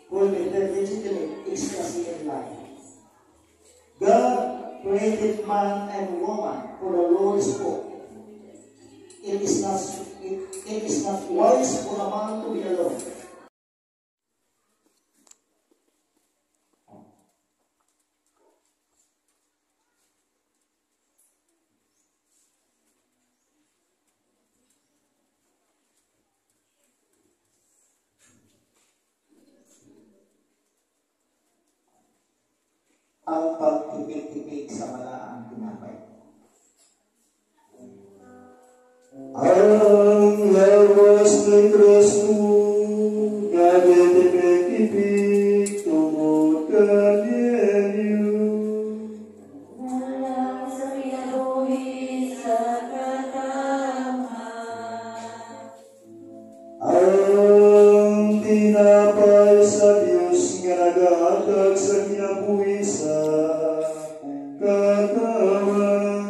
will be their legitimate ecstasy in life. God created man and woman for the Lord spoke. It is not wise for a man to be alone. Ang pagtipig-tipig sa balaang tinapay. Ang lawas ni Kristo nagtipig-tipig tungod kaninyo. Walang sa kinabuhi sa katamhan. Ang tinapay sa Diyos nga nagahatag sa kinabuhi sa katawan.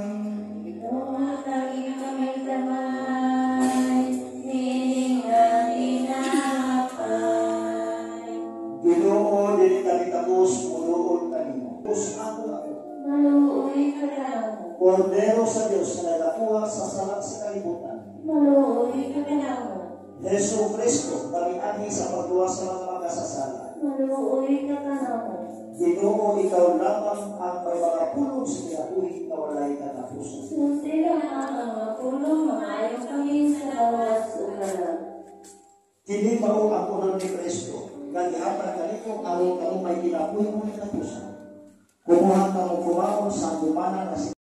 Tumatagi kami kamay, nining nga tinapay. Ginoo, dili kami takos, muduol kanimo. Kus ako ako. Maluoy ka kanamo. Kordero sa Dios na nagakuha sa sala sa kalibutan. Maluoy ka kanamo. Hesus Kristo, kami sa pagduwa sa mga makasasala. Maluoy ka kanamo. Ginoo, ikaw lamang ang may mga pulong sa kinabuhi na walay katapusan. Sulti lang ang mga pulong, mangayo kami sa lawas ug kalag. Kini mao ang unan ni Kristo, nga gihatag kanimo aron kamo may kinabuhi mo katapusan. Kumuha kamo kumaon sa gumana nga si Lord.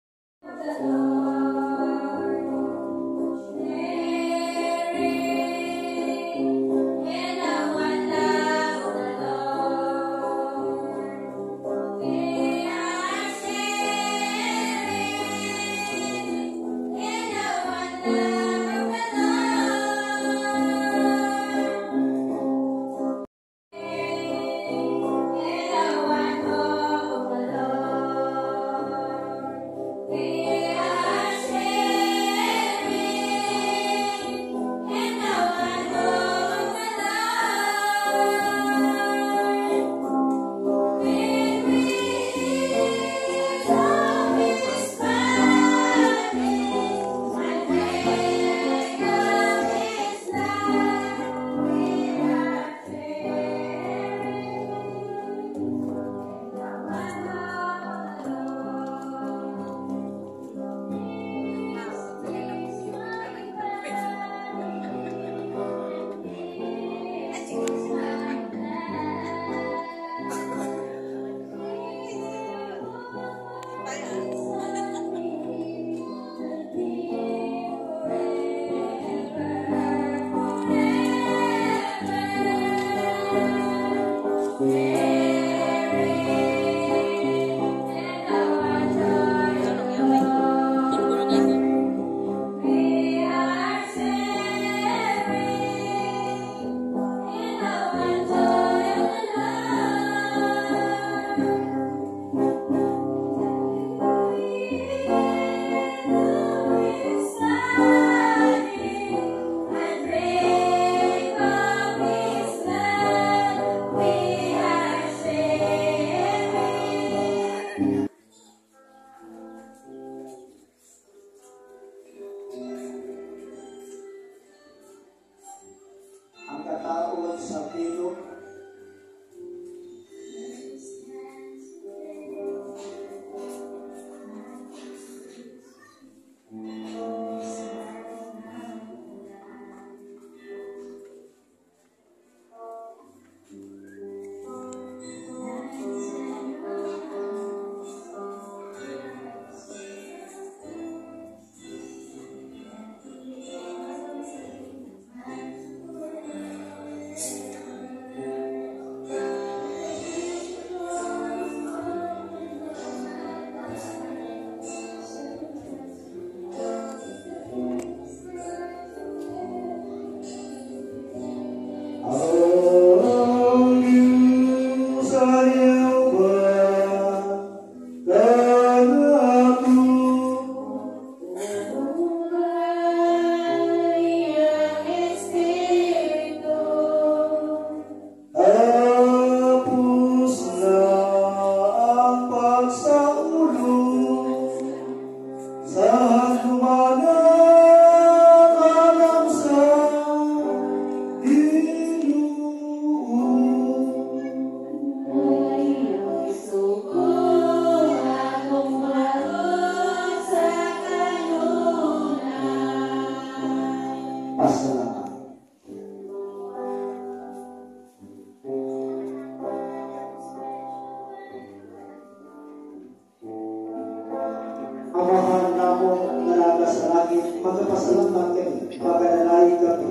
Magpasalamat kami, maganalay kami,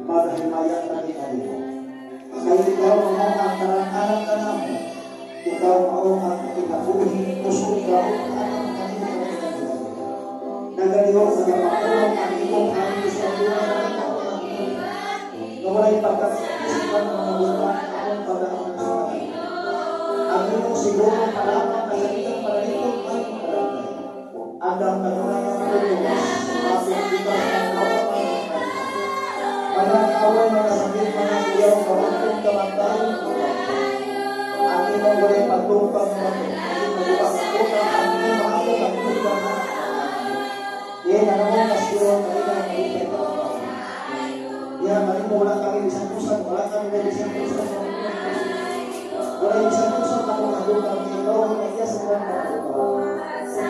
magahimaya kami kanimo. Kay ikaw mao ang karang-alang kanamo, ikaw mao ang kinabuhi, kusog ka alang kanimo kami kanimo. Nagalihok nagapakulong ang imong hangin sa buhay ng ikaw ang na walay pagkakisipan ng mga butang among pag-aamang sa kanimo. Ang imong siguro palaman na sa itang panalipot ay makalangay. Andam kanunay ang puluwas, kapit kita sa mga mga away, mga sakit, mga kuyaw, kawantong, kamantayon, ang imong walay pagtumpang ng bato, ang imong utang, ang imong mahatag, ang imong mga iyan na naman kasiguro ang kanila ang malipay ka. Iyan, kanimo wala kami bisan usap, wala kami na bisan usap, wala bisan usap akong hadukan, ikaw ang naiya sa mga pagtumpang.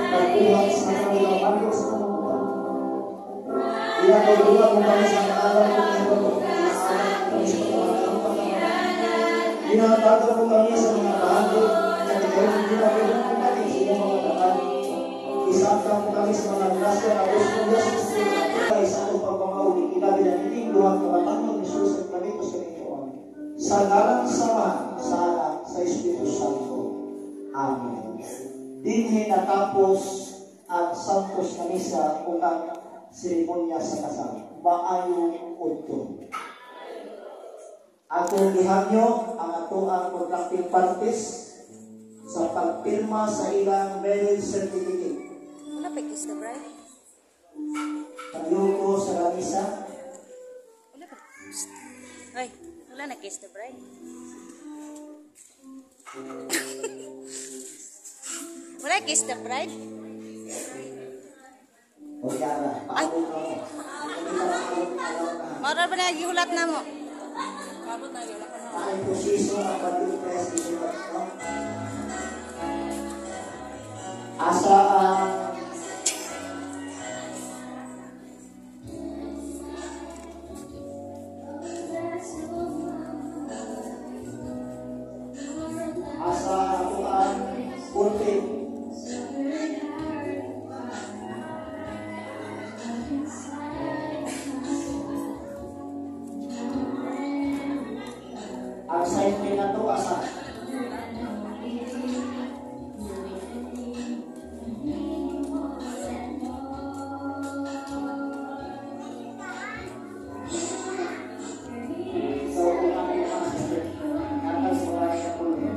Nagbuhat sa kanila, mando sa mga utang. Iyan, kay duha mo kami sa maalam kong ibato, Inatago mo kami sa mga bahagi na ikaw hindi na pwede mo kami sa iyong mga tapat. Isangka mo kami sa mga grasya na gusto niya sa Espiritu ay sa atong pagpamauli. Ilabi na nining duhang kabataan ni Jesus at Pramito sa Panginoon. Sa ngalan sa Ama, sa Anak, sa Espiritu Santo. Amen. Dinhi natapos ang Santos na Misa ug ang seremonya sa kasal. Maayong udto. Atong gihangyo ang atoang contracting parties sa pagpirma sa ilang marriage certificate. Wala pa kiss the bride? Pagyuko sa lamisa. Wala pa. Ay, wala na kiss the bride. Wala kiss the bride? O yara, paabot na mo. Mara ba na gihulat na mo? Ang proseso ang pag-impress dito, no? Asa ang asa ako ang pulpit. Ang sign din na to, asa? So, kung ang mga sister, natas mo lang sa pulpit.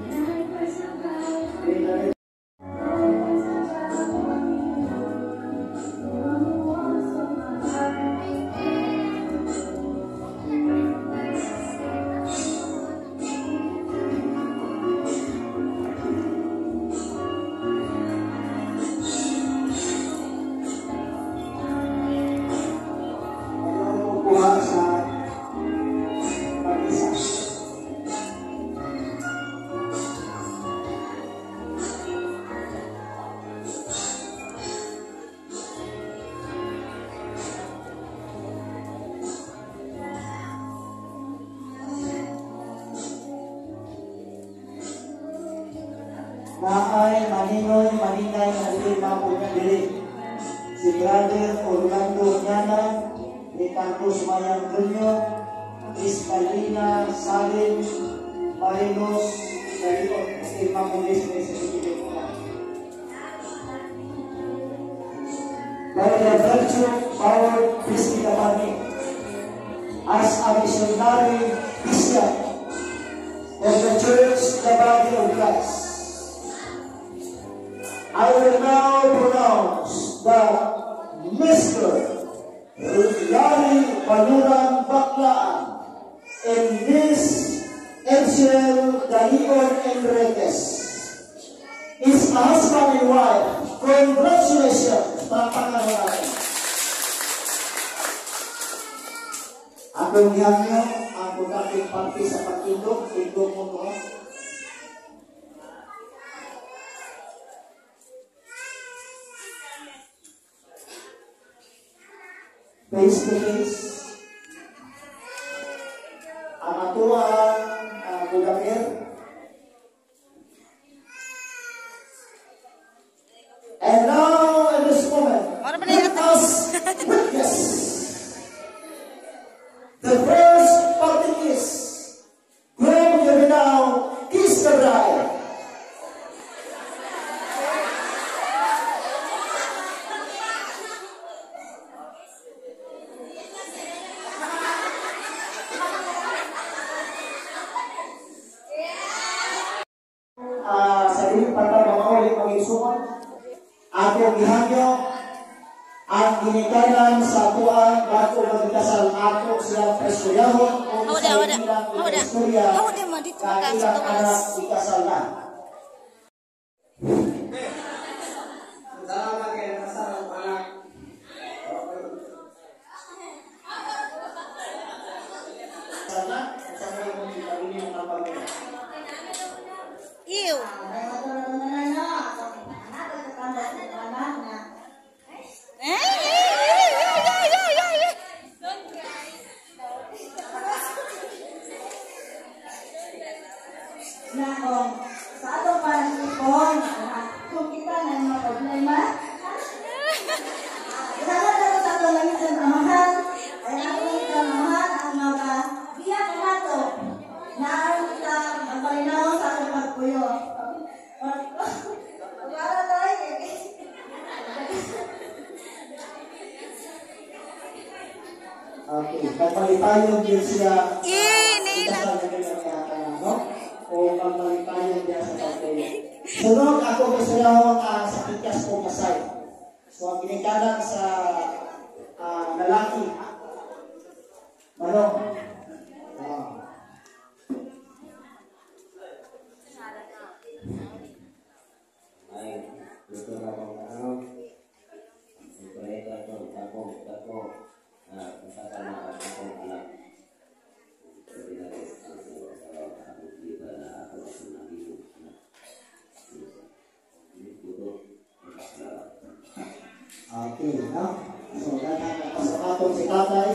Kuha sa pag-isa. Naay maningoy maningay na dili mapunya dili. Si Brother Orlando Nyana, Ricardo Sumayang Jr., Cristalina Salim, Marinos Dalion, Irma Pulis, may certificate na. By the virtue of power vested upon me, as a missionary bishop of the Church, the body of Christ, I will now pronounce that Mr. Larry Baluran Baklaan and Miss Edsel Dalion Enriquez is a husband and wife. Congratulations! Palakpakan natin. Atong gihangyo ang contracting party sa pagtindog, tindog mo to. Face to face. Ang atuang Budapest. And now, in this moment, let us witness The first parting kiss. Groom, you may now kiss the bride. Sa dili pa ta mamauli pag-isuon, ako gihangyo ang ginikanan sa atuan bago magkasal ato silang preskolyahon o sa ilang istorya na ilang anak ikasal na. Salamat kay nakasal ang anak. Sana, sa mga mong ipagini ang kapag. Ew. Sa atong pananipon, kung kita na mga problema, ihalat na sa atong langit sa amahan, ay atong amahan ang mga biya kanato, na aron kita magpalinaw sa atong pagpuyo. Wala tayo eh. Okay, pagpalitayon din siya ikasal na niya no? O pagpalitayon niya sa pagpuyo. Sunod ako gusto sa pikas o kasay. So ang ginikanan sa lalaki, Manong. Ay, gusto na akong ano, proyekto ito, tako, kasama akong anak. Pwede na rin ang asawa, akong kita na ako ako naging anak. Buto, Okay, no? So, daghang pasapaton si tatay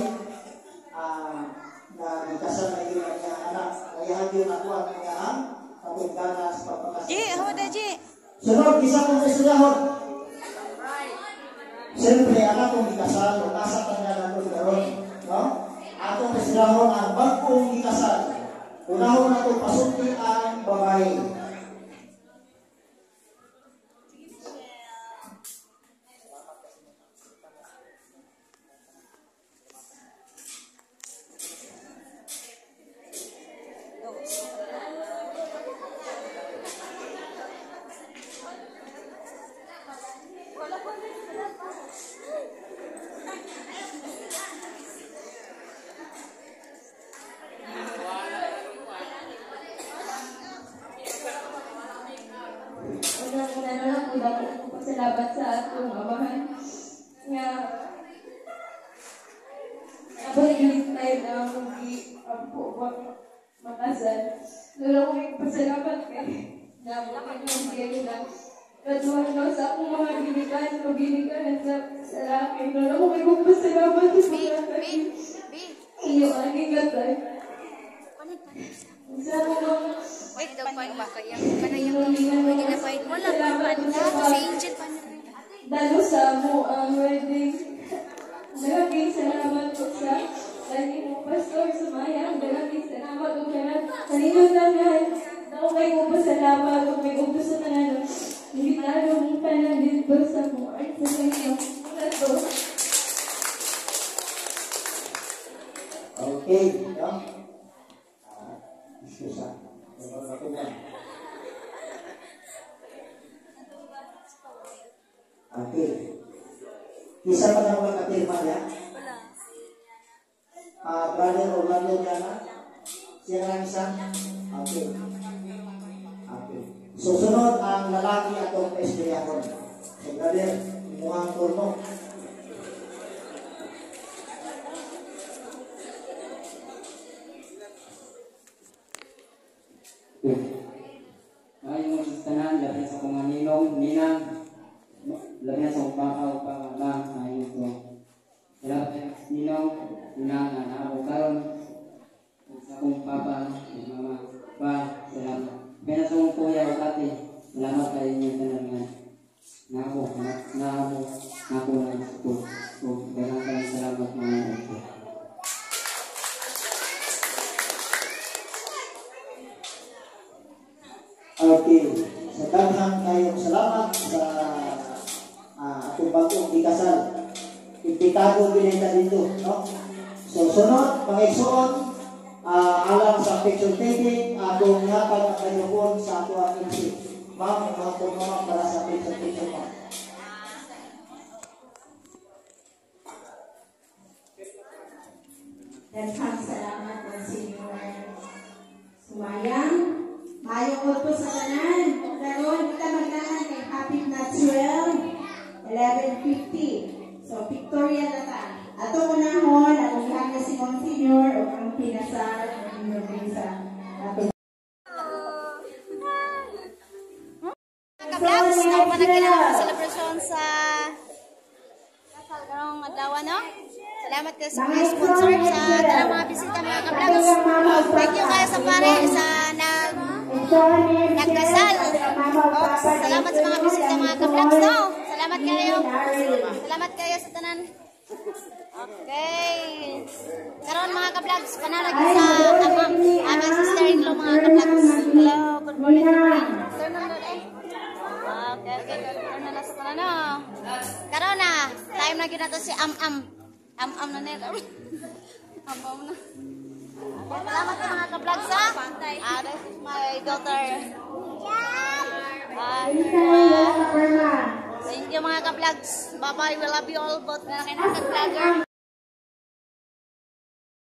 na nagkasal na ilang niyang anak. Kaya yun ako ang iyang patungganas pagpakasal. Ji, hoda ji. Sunod, isa kong kasulyahon. Siyempre, anak kong gikasal, o nasa kanya na karon, no? Atong kasulyahon ang bagong gikasal. Unahon na ito, pasulti ang babae. Pasalamat sa atong amahan nga abang ilit tayo na mag-ampo makasal. Lalo ko may pasalamat kay na kaduhan no sa akong mga ginikan o ginikanan sa laki. Lalo ko may pasalamat sa mga iyo aning gatay. Sa akong mga Wait, wala si Angel pa. Dalo sa mo ang wedding. Daghang salamat po sa kanino pastor Sumaya. Daghang salamat o kanan kanino tanan. Dako kay mo pasalamat o may ugto sa tanan. Imbitado mong tanan dito sa mo ay sa inyo. Ito. Okay, no? Excuse ah. Okay. Isa pa na mga kapirma niya? Brother Orlando niya na? Siya na lang isa? Okay. Okay. So, sunod ang lalaki atong espriyahon. So, brother, imuhang turno. Maayong tanan, labi sa akong mga ninong, ninang, labi sa akong papa o pamama, maayong ito. Salamat ninong, ninang, nga naabo karon sa akong papa o mama, pa, salamat. Kaya sa akong kuya o ate, salamat kayo inyo tanan nga naabo, naabo, nako na school. So, daghang kayong salamat mga ate. Okay. Sa daghang kayong salamat sa atong bagong gikasal. Imbitado gyud ta dito, no? So sunod, mga igsoon, alang sa picture taking, atong ihatag ang microphone sa ato ang MC. Ma'am, mga ma'am, para sa picture picture, ma'am. Daghang salamat, Monsignor Sumayang. Maayong udto sa tanan. Karon kita maglahan kay hapit na 12, 11:50. So pictorial na ta. Ato unahon ang ihanga si Monsignor ug ang kinasal ng sa ato. Ka-vlogs, nauman na kailangan celebration sa kasal karong adlaw, no? Salamat kayo sa mga sponsor, sa tanang mga bisita, mga ka-vlogs. Thank you kayo sa pare sa nagkasal. Oh, salamat sa mga bisita, mga ka-vlogs, no? Salamat kayo. Salamat kayo sa tanan. Okay. Karon mga ka-vlogs, panalagi sa aming sister-in-law, mga ka-vlogs. Hello, good morning, good morning. Turn on eh. Okay. Turn na sa tanan, no? Karon na, time na gyud nato si Am-Am. Am-Am na nila. Am-Am na. Salamat sa mga ka-vlogs, ha? This is my daughter. Thank you, mga ka-vlogs. Bye-bye. We love you all. Both na kayo vlogger.